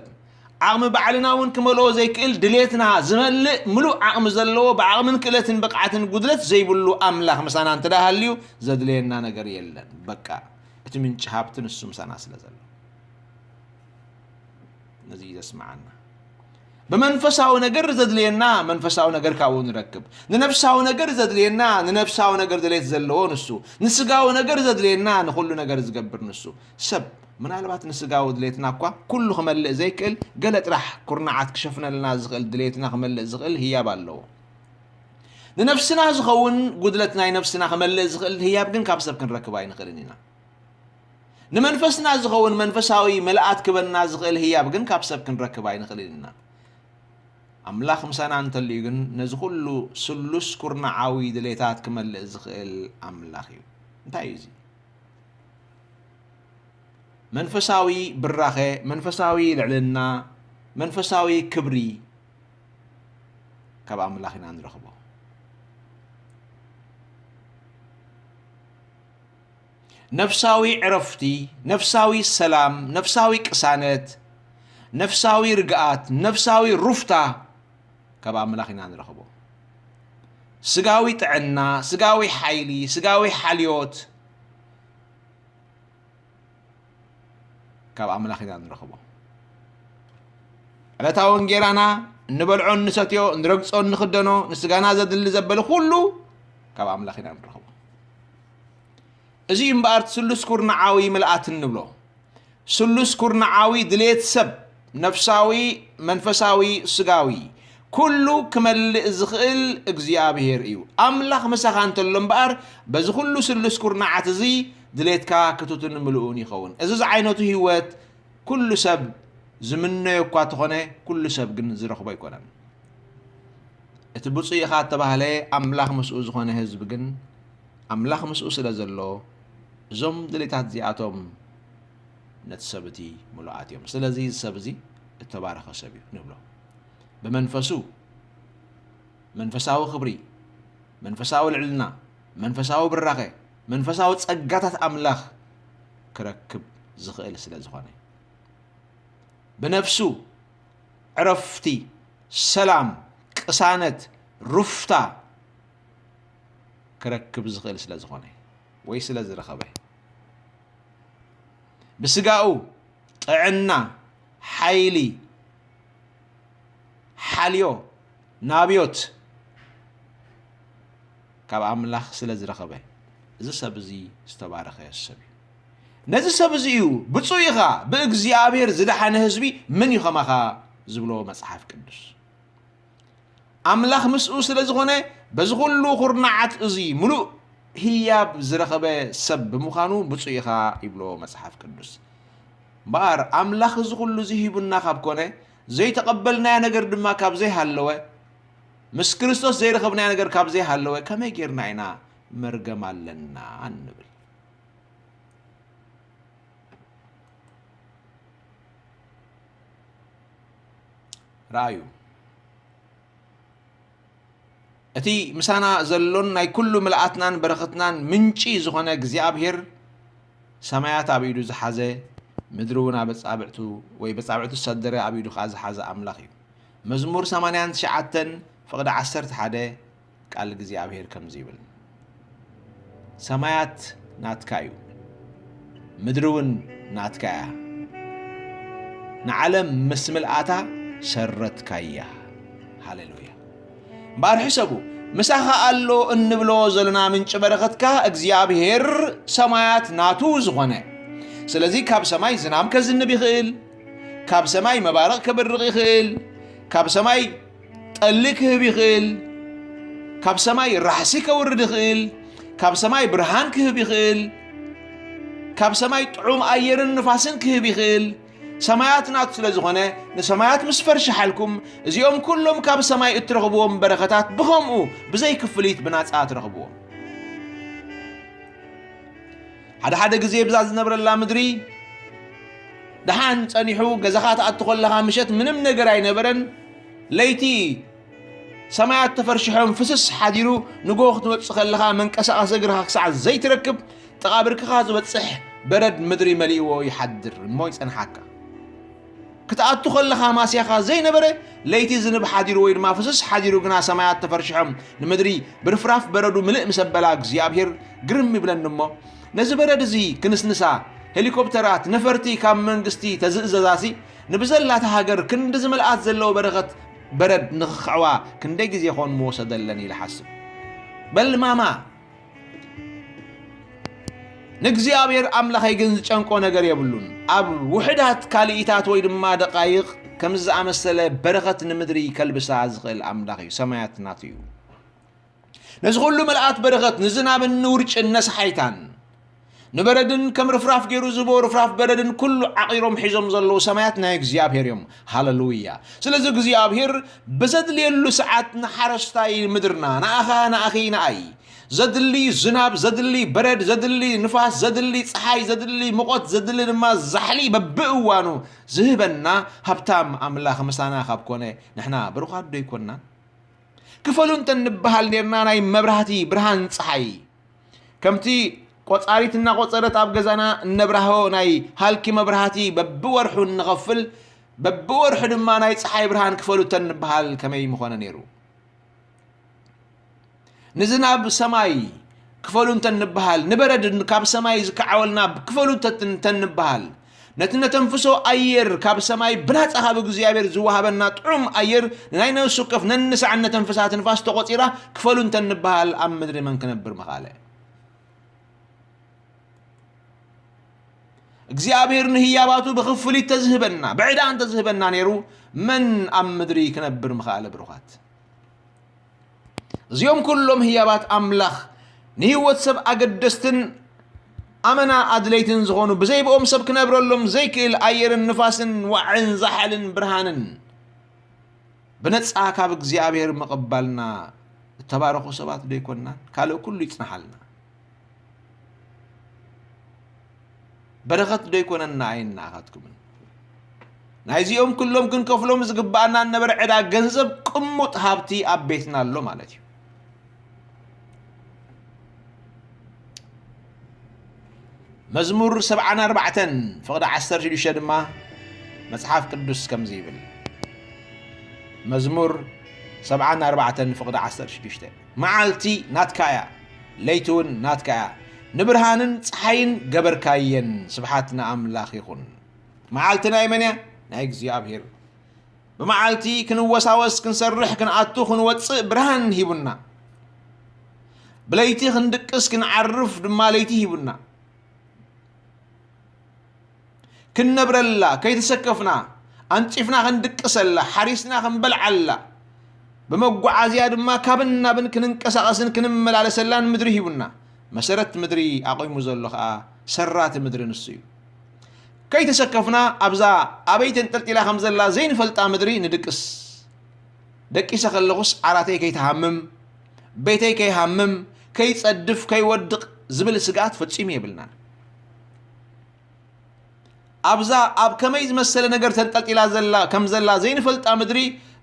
ዓቕሚ ባዕልና እውን ክመልኦ ዘይክእል ድልየትና ዝመልእ ምሉእ ዓቕሚ ዘለዎ፣ ብዓቕምን ክእለትን ብቕዓትን ጉድለት ዘይብሉ ኣምላኽ ምሳና እንተ ደኣ ሃልዩ ዘድልየና ነገር የለን። በቃ፣ እቲ ምንጪ ሃብቲ ንሱ ምሳና ስለ ዘሎ። ነዚ እዩ ዘስምዓና። ብመንፈሳዊ ነገር ዘድልየና መንፈሳዊ ነገር ካብኡ ንረክብ። ንነፍሳዊ ነገር ዘድልየና ንነፍሳዊ ነገር ድሌት ዘለዎ ንሱ። ንስጋዊ ነገር ዘድልየና ንኹሉ ነገር ዝገብር ንሱ። ሰብ ምናልባት ንስጋዊ ድሌትና እኳ ኩሉ ክመልእ ዘይክእል፣ ገለ ጥራሕ ኩርናዓት ክሸፍነልና ዝኽእል ድሌትና ክመልእ ዝኽእል ህያብ ኣለዎ። ንነፍስና ዝኸውን ጉድለት ናይ ነፍስና ክመልእ ዝኽእል ህያብ ግን ካብ ሰብ ክንረክብ ኣይንኽእልን ኢና። ንመንፈስና ዝኸውን መንፈሳዊ ምልኣት ክበና ዝኽእል ህያብ ግን ካብ ሰብ ክንረክብ ኣይንኽእልን ኢና። ኣምላኽ ምሳና እንተልዩ ግን ነዚ ኩሉ ስሉስ ኩርናዓዊ ድሌታት ክመልእ ዝኽእል ኣምላኽ እዩ። እንታይ እዩ እዚ? መንፈሳዊ ብራኸ፣ መንፈሳዊ ልዕልና፣ መንፈሳዊ ክብሪ፣ ካብ ኣምላኽ ኢና ንረኽቦ። ነፍሳዊ ዕረፍቲ፣ ነፍሳዊ ሰላም፣ ነፍሳዊ ቅሳነት፣ ነፍሳዊ ርግኣት፣ ነፍሳዊ ሩፍታ ካብ ኣምላኽ ኢና ንረኽቦ። ስጋዊ ጥዕና፣ ስጋዊ ሓይሊ፣ ስጋዊ ሓልዮት ካብ ኣምላኽ ኢና ንረኽቦ። ዕለታዊ እንጌራና፣ እንበልዖ፣ እንሰትዮ፣ እንረግጾ፣ እንኽደኖ፣ ንስጋና ዘድሊ ዘበለ ኩሉ ካብ ኣምላኽ ኢና ንረኽቦ። እዚ እምበኣር ስሉስ ኩርናዓዊ ምልኣት እንብሎ። ስሉስ ኩርናዓዊ ድሌት ሰብ፣ ነፍሳዊ፣ መንፈሳዊ፣ ስጋዊ፣ ኩሉ ክመልእ ዝኽእል እግዚኣብሔር እዩ። ኣምላኽ ምሳኻ እንተሎ እምበኣር፣ በዚ ኩሉ ስሉስ ኩርናዓት እዚ ድሌትካ ክቱትን ምሉእን ይኸውን። እዚ ዝዓይነቱ ህይወት ኩሉ ሰብ ዝምነዮ እኳ ተኾነ፣ ኩሉ ሰብ ግን ዝረኽቦ ኣይኮነን። እቲ ብፁዕ ኢኻ እተባህለ ኣምላኽ ምስኡ ዝኾነ ህዝቢ ግን፣ ኣምላኽ ምስኡ ስለ ዘሎ፣ እዞም ድሌታት እዚኣቶም ነቲ ሰብ እቲ ምሉኣት እዮም። ስለዚ እዚ ሰብ እዚ እተባረኸ ሰብ እዩ ንብሎ። ብመንፈሱ መንፈሳዊ ክብሪ፣ መንፈሳዊ ልዕልና፣ መንፈሳዊ ብራኸ፣ መንፈሳዊ ጸጋታት ኣምላኽ ክረክብ ዝኽእል ስለ ዝኾነ። ብነፍሱ ዕረፍቲ፣ ሰላም፣ ቅሳነት፣ ሩፍታ ክረክብ ዝኽእል ስለ ዝኾነ ወይ ስለ ዝረኸበ። ብስጋኡ ጥዕና፣ ሓይሊ፣ ሓልዮ፣ ናብዮት ካብ ኣምላኽ ስለ ዝረኸበ፣ እዚ ሰብ እዚ ዝተባረኸ ሰብ እዩ። ነዚ ሰብ እዚ እዩ ብፁዕ ኢኻ፣ ብእግዚኣብሔር ዝደሓነ ህዝቢ መን እዩ ኸማኻ ዝብሎ መጽሓፍ ቅዱስ። ኣምላኽ ምስኡ ስለ ዝኾነ፣ በዚ ኩሉ ኩርናዓት እዚ ምሉእ ህያብ ዝረኸበ ሰብ ብምዃኑ ብፁዕ ኢኻ ይብሎ መጽሓፍ ቅዱስ። እምበኣር ኣምላኽ እዚ ኩሉ እዚ ሂቡና ካብ ኮነ፣ ዘይተቐበልናዮ ነገር ድማ ካብ ዘይሃለወ፣ ምስ ክርስቶስ ዘይረኸብናዮ ነገር ካብ ዘይሃለወ፣ ከመይ ጌርና ኢና መርገም ኣለና እንብል? ረኣዩ። እቲ ምሳና ዘሎን ናይ ኩሉ ምልኣትናን በረኸትናን ምንጪ ዝኾነ እግዚኣብሔር፣ ሰማያት ኣብ ኢዱ ዝሓዘ፣ ምድሪ እውን ኣብ ኣጻብዕቱ ወይ በጻብዕቱ ዝሰደረ ኣብ ኢዱ ከኣ ዝሓዘ ኣምላኽ እዩ። መዝሙር ሰማንያን ትሽዓተን ፍቕዲ ዓሰርተ ሓደ ቃል እግዚኣብሔር ከምዚ ይብል፣ ሰማያት ናትካ እዩ፣ ምድሪ እውን ናትካ እያ፣ ንዓለም ምስ ምልኣታ ሰረትካያ። ሃሌሉያ። እምበኣር ሕሰቡ፣ ምሳኻ ኣሎ እንብሎ ዘለና ምንጪ በረኸትካ እግዚኣብሔር ሰማያት ናቱ ዝኾነ። ስለዚ ካብ ሰማይ ዝናም ከዝንብ ይኽእል፣ ካብ ሰማይ መባርቕ ከብርቕ ይኽእል፣ ካብ ሰማይ ጠሊ ክህብ ይኽእል፣ ካብ ሰማይ ራሕሲ ከውርድ ይኽእል፣ ካብ ሰማይ ብርሃን ክህብ ይኽእል፣ ካብ ሰማይ ጥዑም ኣየርን ንፋስን ክህብ ይኽእል። ሰማያት ናቱ ስለ ዝኾነ፣ ንሰማያት ምስ ፈርሸሓልኩም፣ እዚኦም ኩሎም ካብ ሰማይ እትረኽብዎም በረኸታት ብኸምኡ ብዘይ ክፍሊት ብናጻ ትረኽብዎም። ሓደ ሓደ ግዜ ብዛ ዝነብረላ ምድሪ ደሓን ጸኒሑ፣ ገዛኻ ትኣቱ ከለኻ ምሸት ምንም ነገር ኣይነበረን። ለይቲ ሰማያት ተፈርሽሖም ፍስስ ሓዲሩ፣ ንግሆ ክትወጽእ ከለኻ መንቀሳቐሲ እግርኻ ክሳዕ ዘይትረክብ፣ ጥቓ ብርክኻ ዝበጽሕ በረድ ምድሪ መሊእዎ ይሓድር እሞ ይጸንሓካ። ክትኣቱ ከለኻ ማስያኻ ዘይነበረ፣ ለይቲ ዝንብ ሓዲሩ ወይ ድማ ፍስስ ሓዲሩ ግና ሰማያት ተፈርሽሖም ንምድሪ ብርፍራፍ በረዱ ምልእ ምስ ኣበላ እግዚኣብሔር ግርም ይብለኒ እሞ፣ ነዚ በረድ እዚ ክንስንሳ ሄሊኮፕተራት፣ ነፈርቲ ካብ መንግስቲ ተዝእዘዛሲ ንብዘላታ ሃገር ክንዲ ዝመልኣት ዘለዎ በረኸት በረድ ንኽኽዕዋ ክንደይ ግዜ ኾን ምወሰደለን ኢለ ሓስብ። በል ማማ፣ ንእግዚኣብሔር ኣምላኸይ ግን ዝጨንቆ ነገር የብሉን። ኣብ ውሑዳት ካልኢታት ወይ ድማ ደቓይቕ ከምዚ ዝኣመሰለ በረኸት ንምድሪ ከልብሳ ዝኽእል ኣምላኽ እዩ። ሰማያት ናቱ እዩ። ነዚ ኩሉ ምልኣት በረኸት፣ ንዝናብን ንውርጭን ነስሓይታን ንበረድን ከም ርፍራፍ ገይሩ ዝህቦ ርፍራፍ በረድን ኩሉ ዓቒሮም ሒዞም ዘለዉ ሰማያት ናይ እግዚኣብሔር እዮም። ሃለሉያ። ስለዚ እግዚኣብሔር ብዘድልየሉ ሰዓት ንሓረስታይ ምድርና፣ ንኣኻ፣ ንኣኺ፣ ንኣይ፣ ዘድሊ ዝናብ፣ ዘድሊ በረድ፣ ዘድሊ ንፋስ፣ ዘድሊ ጸሓይ፣ ዘድሊ ሙቐት፣ ዘድሊ ድማ ዛሕሊ በብእዋኑ ዝህበና ሃብታም ኣምላኽ ምሳና ካብ ኮነ፣ ንሕና ብሩኻት ዶ ኣይኮንናን? ክፈሉ እንተ ንበሃል ኔርና ናይ መብራህቲ ብርሃን ጸሓይ፣ ከምቲ ቆጻሪት እናቆጸረት ኣብ ገዛና እነብራሆ ናይ ሃልኪ መብራህቲ በብወርሑ እንኸፍል፣ በብወርሑ ድማ ናይ ጸሓይ ብርሃን ክፈሉ እንተ ንበሃል ከመይ ምኾነ ኔሩ? ንዝናብ ሰማይ ክፈሉ እንተ ንበሃል፣ ንበረድ ካብ ሰማይ ዝከዓወልና ክፈሉ እንተ፣ እንተ ንበሃል፣ ነቲ ነተንፍሶ ኣየር ካብ ሰማይ ብናጻ ካብ እግዚኣብሔር ዝወሃበና ጥዑም ኣየር ንናይ ነፍሲ ወከፍ ነንሳዕ ነተንፍሳ ትንፋስ ተቖጺራ ክፈሉ እንተ ንበሃል፣ ኣብ ምድሪ መን ክነብር ምኻለ? እግዚኣብሔር ንህያባቱ ብኽፍሊት ተዝህበና፣ ብዕዳ እንተዝህበና ነይሩ፣ መን ኣብ ምድሪ ክነብር ምኽኣለ? ብሩኻት፣ እዚኦም ኩሎም ህያባት ኣምላኽ ንህይወት ሰብ ኣገደስትን ኣመና ኣድለይትን ዝኾኑ፣ ብዘይ ብኦም ሰብ ክነብረሎም ዘይክእል ኣየርን ንፋስን ዋዕን ዛሕልን ብርሃንን ብነጻ ካብ እግዚኣብሔር ምቕባልና እተባረኹ ሰባት ዶ ኣይኮንናን? ካልእ ኩሉ ይጽንሓልና። በረኸት ዶ ኣይኮነን ንዓይን ንዓኻትኩምን? ናይዚኦም ኩሎም ክንከፍሎም ዝግብኣና እነበረ ዕዳ ገንዘብ ቅሙጥ ሃብቲ ኣብ ቤትና ኣሎ ማለት እዩ። መዝሙር ሰብዓን ኣርባዕተን ፍቕዲ ዓሰርተ ሽዱሽተ ድማ መጽሓፍ ቅዱስ ከምዚ ይብል። መዝሙር ሰብዓን ኣርባዕተን ፍቕዲ ዓሰርተ ሽዱሽተ፣ መዓልቲ ናትካ እያ፣ ለይቲ እውን ናትካ እያ፣ ንብርሃንን ጸሓይን ገበርካየን። ስብሓት ንኣምላኽ ይኹን። መዓልቲ ናይ መን እያ? ናይ እግዚኣብሔር። ብመዓልቲ ክንወሳወስ፣ ክንሰርሕ፣ ክንኣቱ፣ ክንወጽእ ብርሃን ሂቡና። ብለይቲ ክንድቅስ፣ ክንዓርፍ ድማ ለይቲ ሂቡና። ክንነብረላ፣ ከይተሰከፍና፣ ኣንጺፍና ክንድቅሰላ፣ ሓሪስና ክንበልዓላ፣ ብመጓዓዝያ ድማ ካብን ናብን ክንንቀሳቐስን ክንመላለሰላን ምድሪ ሂቡና። መሰረት ምድሪ ኣቑሙ ዘሎ ኸኣ ሰራቲ ምድሪ ንሱ እዩ። ከይተሰከፍና ኣብዛ ኣበይ ተንጠልጢላ ከም ዘላ ዘይንፈልጣ ምድሪ ንድቅስ። ደቂሰ ከለኹስ ዓራተይ ከይትሃምም፣ ቤተይ ከይሃምም፣ ከይጸድፍ፣ ከይወድቕ ዝብል ስግኣት ፈጺሙ የብልናን። ኣብዛ ኣብ ከመይ ዝመሰለ ነገር ተንጠልጢላ ዘላ፣ ከም ዘላ ዘይንፈልጣ ምድሪ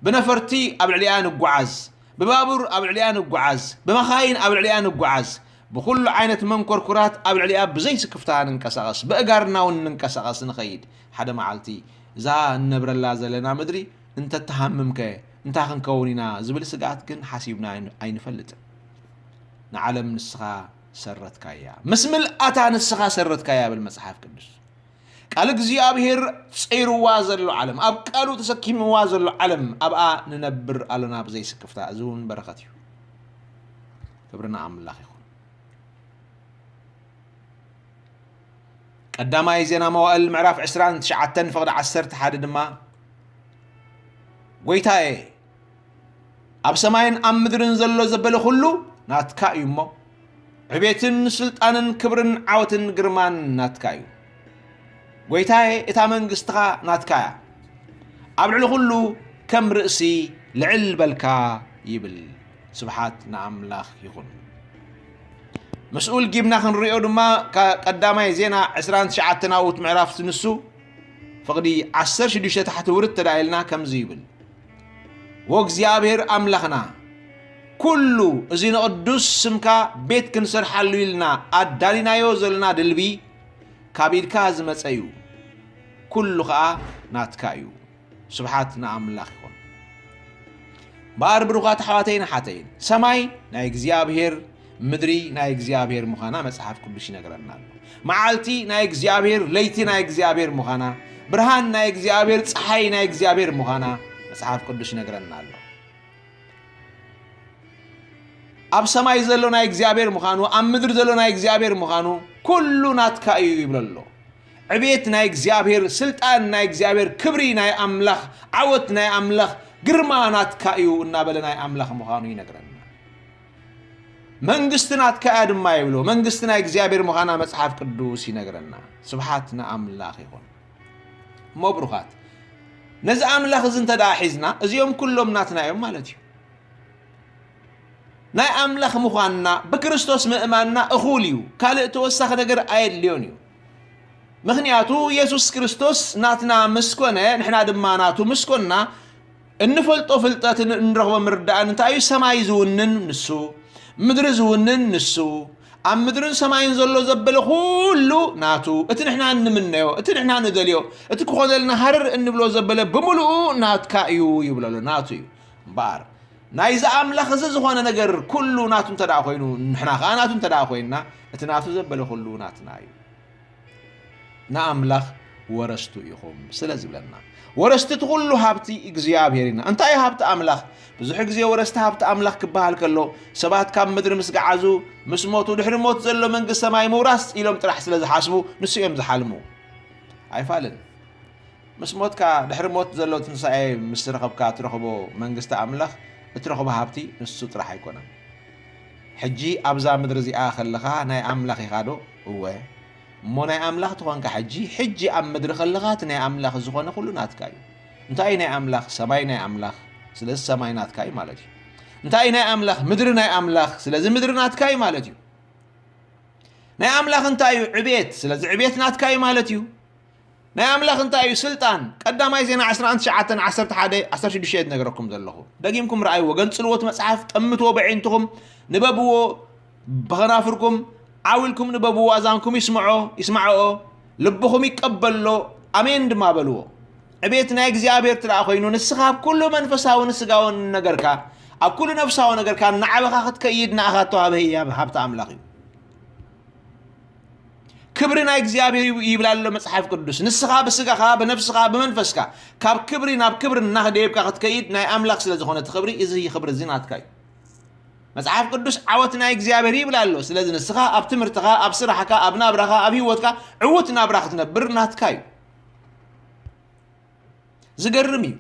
ብነፈርቲ ኣብ ልዕሊኣ ንጓዓዝ፣ ብባቡር ኣብ ልዕሊኣ ንጓዓዝ፣ ብመኻይን ኣብ ልዕሊኣ ንጓዓዝ፣ ብኹሉ ዓይነት መንኮርኩራት ኣብ ልዕሊኣ ብዘይ ስክፍታ ንንቀሳቐስ፣ ብእጋርና እውን ንንቀሳቐስ ንኸይድ። ሓደ መዓልቲ እዛ እንነብረላ ዘለና ምድሪ እንተትሃምምከ እንታይ ክንከውን ኢና ዝብል ስግኣት ግን ሓሲብና ኣይን-፣ ኣይንፈልጥን። ንዓለም ንስኻ ሰረትካያ፣ ምስ ምልኣታ ንስኻ ሰረትካያ ይብል መጽሓፍ ቅዱስ። ቃል እግዚኣብሔር ጸይርዋ ዘሎ ዓለም፣ ኣብ ቃሉ ተሰኪምዋ ዘሎ ዓለም፣ ኣብኣ ንነብር ኣሎና ብዘይ ስክፍታ። እዚ እውን በረኸት እዩ። ክብሪ ንኣምላኽ ይኹን። ቀዳማይ ዜና መዋእል ምዕራፍ ዕስራን ትሽዓተን ፍቕዲ ዓሰርተ ሓደ ድማ፣ ጎይታዬ፣ ኣብ ሰማይን ኣብ ምድርን ዘሎ ዘበለ ኩሉ ናትካ እዩ እሞ፣ ዕቤትን ስልጣንን ክብርን ዓወትን ግርማን ናትካ እዩ። ጎይታዬ፣ እታ መንግስትኻ ናትካ እያ። ኣብ ልዕሊ ኩሉ ከም ርእሲ ልዕል በልካ ይብል። ስብሓት ንኣምላኽ ይኹን። ምስኡ ልጊብና ክንሪኦ ድማ፣ ካ-፣ ቀዳማይ ዜና ዕስራን ትሽዓተን ኣብኡ እቲ ምዕራፍ ንሱ ፍቕዲ ዓሰርተ ሽዱሽተ ታሕቲ ውርድ ተዳኢልና ከምዚ ይብል። ወእግዚኣብሔር ኣምላኽና፣ ኩሉ እዚ ንቕዱስ ስምካ ቤት ክንሰርሓሉ ኢልና ኣዳሊናዮ ዘለና ድልቢ ካብ ኢድካ ዝመጸ እዩ። ኩሉ ኸኣ ናትካ እዩ። ስብሓት ንኣምላኽ ይኹን። እምበኣር ብሩኻት ኣሕዋተይን ኣሓተይን፣ ሰማይ ናይ እግዚኣብሔር፣ ምድሪ ናይ እግዚኣብሔር ምዃና መጽሓፍ ቅዱስ ይነግረና ኣሎ። መዓልቲ ናይ እግዚኣብሔር፣ ለይቲ ናይ እግዚኣብሔር ምዃና፣ ብርሃን ናይ እግዚኣብሔር፣ ጸሓይ ናይ እግዚኣብሔር ምዃና መጽሓፍ ቅዱስ ይነግረና ኣሎ። ኣብ ሰማይ ዘሎ ናይ እግዚኣብሔር ምዃኑ፣ ኣብ ምድሪ ዘሎ ናይ እግዚኣብሔር ምዃኑ፣ ኩሉ ናትካ እዩ ይብሎ ኣሎ። ዕቤት ናይ እግዚኣብሔር፣ ስልጣን ናይ እግዚኣብሔር፣ ክብሪ ናይ ኣምላኽ፣ ዓወት ናይ ኣምላኽ፣ ግርማ ናትካ እዩ እናበለ ናይ ኣምላኽ ምዃኑ ይነግረና። መንግስቲ ናትካ እያ ድማ ይብሎ። መንግስቲ ናይ እግዚኣብሔር ምዃና መጽሓፍ ቅዱስ ይነግረና። ስብሓት ንኣምላኽ ይኹን። እሞ ብሩኻት፣ ነዚ ኣምላኽ እዚ እንተ ደኣ ሒዝና፣ እዚኦም ኩሎም ናትና እዮም ማለት እዩ። ናይ ኣምላኽ ምዃንና ብክርስቶስ ምእማንና እኹል እዩ። ካልእ ተወሳኺ ነገር ኣየድልዮን እዩ። ምኽንያቱ የሱስ ክርስቶስ ናትና ምስ ኮነ፣ ንሕና ድማ ናቱ ምስ ኮንና፣ እንፈልጦ ፍልጠትን እንረኽቦ ምርዳእን እንታይ እዩ? ሰማይ ዝውንን ንሱ፣ ምድሪ ዝውንን ንሱ፣ ኣብ ምድርን ሰማይን ዘሎ ዘበለ ኩሉ ናቱ። እቲ ንሕና እንምነዮ፣ እቲ ንሕና ንደልዮ፣ እቲ ክኾነልና ሃረር እንብሎ ዘበለ ብምሉኡ ናትካ እዩ ይብሎ ኣሎ። ናቱ እዩ እምበኣር ናይዚ ኣምላኽ እዚ ዝኾነ ነገር ኩሉ ናቱ እንተ ደኣ ኮይኑ፣ ንሕና ኸኣ ናቱ እንተ ደኣ ኮይንና፣ እቲ ናቱ ዘበለ ኩሉ ናትና እዩ። ንኣምላኽ ወረስቱ ኢኹም ስለ ዝብለና፣ ወረስቲ እቲ ኩሉ ሃብቲ እግዚኣብሔር ኢና። እንታይ እዩ ሃብቲ ኣምላኽ? ብዙሕ ግዜ ወረስቲ ሃብቲ ኣምላኽ ክበሃል ከሎ፣ ሰባት ካብ ምድሪ ምስ ገዓዙ፣ ምስ ሞቱ፣ ድሕሪ ሞት ዘሎ መንግስቲ ሰማይ ምውራስ ኢሎም ጥራሕ ስለ ዝሓስቡ፣ ንሱ እዮም ዝሓልሙ። ኣይፋልን። ምስ ሞትካ፣ ድሕሪ ሞት ዘሎ ትንሳኤ ምስ ረኸብካ፣ እትረኽቦ መንግስቲ ኣምላኽ፣ እትረኽቦ ሃብቲ ንሱ ጥራሕ ኣይኮነን። ሕጂ ኣብዛ ምድሪ እዚኣ ከለኻ ናይ ኣምላኽ ኢኻ ዶ? እወ። እሞ ናይ ኣምላኽ ተኾንካ ሕጂ፣ ሕጂ ኣብ ምድሪ ከለኻ እቲ ናይ ኣምላኽ ዝኾነ ኩሉ ናትካ እዩ። እንታይ እዩ ናይ ኣምላኽ? ሰማይ ናይ ኣምላኽ። ስለዚ ሰማይ ናትካ እዩ ማለት እዩ። እንታይ እዩ ናይ ኣምላኽ? ምድሪ ናይ ኣምላኽ። ስለዚ ምድሪ ናትካ እዩ ማለት እዩ። ናይ ኣምላኽ እንታይ እዩ? ዕቤት። ስለዚ ዕቤት ናትካ እዩ ማለት እዩ። ናይ ኣምላኽ እንታይ እዩ? ስልጣን። ቀዳማይ ዜና ዓሰርተ ትሽዓተ፣ ዓሰርተ ሓደ፣ ዓሰርተ ሽዱሽተ እየ ዝነግረኩም ዘለኹ። ደጊምኩም ረኣይዎ፣ ገንጽልዎ እቲ መጽሓፍ፣ ጠምትዎ በዒንትኹም፣ ንበብዎ ብኸናፍርኩም፣ ዓው ኢልኩም ንበብዎ፣ ኣዛንኩም ይስምዖ፣ ይስማዕኦ፣ ልብኹም ይቀበሎ፣ ኣሜን ድማ በልዎ። ዕቤት ናይ እግዚኣብሔር ትረኣ ኮይኑ፣ ንስኻ ኣብ ኩሉ መንፈሳውን ስጋውን ነገርካ፣ ኣብ ኩሉ ነፍሳዊ ነገርካ እናዓበኻ ክትከይድ ንኣኻ እተዋህበ ህያብ ሃብቲ ኣምላኽ እዩ። ክብሪ ናይ እግዚኣብሔር ይብ-፣ ይብል ኣሎ መጽሓፍ ቅዱስ። ንስኻ ብስጋኻ፣ ብነፍስኻ፣ ብመንፈስካ ካብ ክብሪ ናብ ክብሪ እናደየብካ ክትከይድ ናይ ኣምላኽ ስለ ዝኾነ እቲ ክብሪ፣ እዚ ክብሪ እዚ ናትካ እዩ። መጽሓፍ ቅዱስ ዓወት ናይ እግዚኣብሔር ይብል ኣሎ። ስለዚ ንስኻ ኣብ ትምህርትኻ፣ ኣብ ስራሕካ፣ ኣብ ናብራኻ፣ ኣብ ህይወትካ ዕዉት ናብራ ክትነብር ናትካ እዩ። ዝገርም እዩ።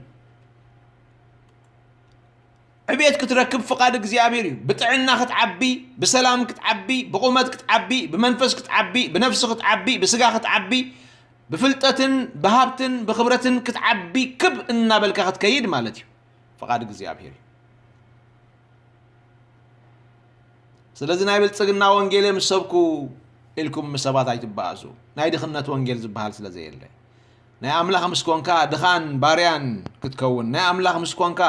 ዕቤት ክትረክብ ፍቓድ እግዚኣብሔር እዩ። ብጥዕና ክትዓቢ፣ ብሰላም ክትዓቢ፣ ብቑመት ክትዓቢ፣ ብመንፈስ ክትዓቢ፣ ብነፍሲ ክትዓቢ፣ ብስጋ ክትዓቢ፣ ብፍልጠትን ብሃብትን ብኽብረትን ክትዓቢ ክብ እናበልካ ክትከይድ ማለት እዩ። ፍቓድ እግዚኣብሔር እዩ። ስለዚ ናይ ብልጽግና ወንጌል እየ ምስ ሰብኩ ኢልኩም ምስ ሰባት ኣይትበኣሱ። ናይ ድኽነት ወንጌል ዝበሃል ስለ ዘየለ። ናይ ኣምላኽ ምስ ኮንካ ድኻን ባርያን ክትከውን፣ ናይ ኣምላኽ ምስ ኮንካ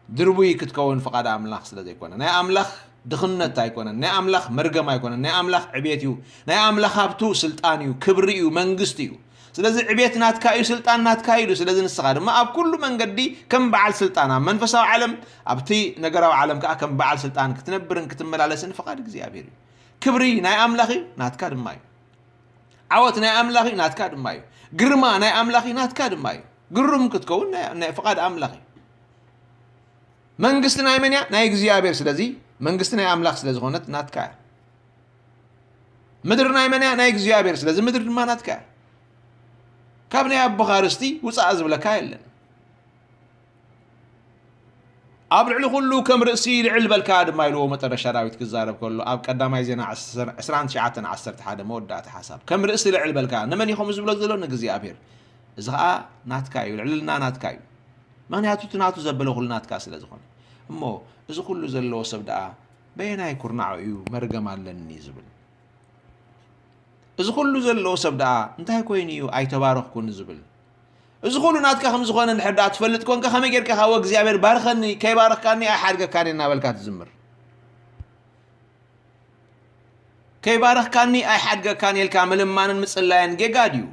ድርቡይ ክትከውን ፍቓድ ኣምላኽ ስለ ዘይኮነ። ናይ ኣምላኽ ድኽነት ኣይኮነን፣ ናይ ኣምላኽ መርገም ኣይኮነን፣ ናይ ኣምላኽ ዕቤት እዩ፣ ናይ ኣምላኽ ሃብቱ ስልጣን እዩ፣ ክብሪ እዩ፣ መንግስቲ እዩ። ስለዚ ዕቤት ናትካ እዩ፣ ስልጣን ናትካ እዩ ኢሉ። ስለዚ ንስኻ ድማ ኣብ ኩሉ መንገዲ ከም በዓል ስልጣን፣ ኣብ መንፈሳዊ ዓለም፣ ኣብቲ ነገራዊ ዓለም ከኣ ከም በዓል ስልጣን ክትነብርን ክትመላለስን ፍቓድ እግዚኣብሔር እዩ። ክብሪ ናይ ኣምላኽ እዩ፣ ናትካ ድማ እዩ። ዓወት ናይ ኣምላኽ እዩ፣ ናትካ ድማ እዩ። ግርማ ናይ ኣምላኽ እዩ፣ ናትካ ድማ እዩ። ግሩም ክትከውን ናይ፣ ናይ ፍቓድ ኣምላኽ እዩ። መንግስቲ ናይ መን እያ? ናይ እግዚኣብሔር። ስለዚ መንግስቲ ናይ ኣምላኽ ስለ ዝኾነት ናትካ እያ። ምድሪ ናይ መን እያ? ናይ እግዚኣብሔር። ስለዚ ምድሪ ድማ ናትካ እያ። ካብ ናይ ኣቦኻ ርስቲ ውጻእ ዝብለካ የለን። ኣብ ልዕሊ ኩሉ ከም ርእሲ ልዕል በልካ ድማ ኢልዎ መጠረሻ ዳዊት ክዛረብ ከሎ ኣብ ቀዳማይ ዜና ዕስራን ትሽዓተን ዓሰርተ ሓደ መወዳእታ ሓሳብ። ከም ርእሲ ልዕል በልካ ንመን እዩ ከምኡ ዝብሎ ዘሎ? ንእግዚኣብሔር። እዚ ኸኣ ናትካ እዩ፣ ልዕልና ናትካ እዩ። ምኽንያቱ እቲ ናቱ ዘበለ ኩሉ ናትካ ስለ ዝኾነ። እሞ እዚ ኩሉ ዘለዎ ሰብ ደኣ በየናይ ኩርናዑ እዩ መርገም ኣለኒ ዝብል? እዚ ኩሉ ዘለዎ ሰብ ደኣ እንታይ ኮይኑ እዩ ኣይተባረኽኩን ዝብል? እዚ ኩሉ ናትካ ከም ዝኾነ እንድሕር ደኣ ትፈልጥ ኮንካ፣ ከመይ ጌርካ ኢኻ "ወእግዚኣብሔር ባርኸኒ፣ ከይባረኽካኒ ኣይሓድገካን እየ" እናበልካ ትዝምር? "ከይባረኽካኒ ኣይሓድገካን" ኢልካ ምልማንን ምጽላይን ጌጋ ድዩ?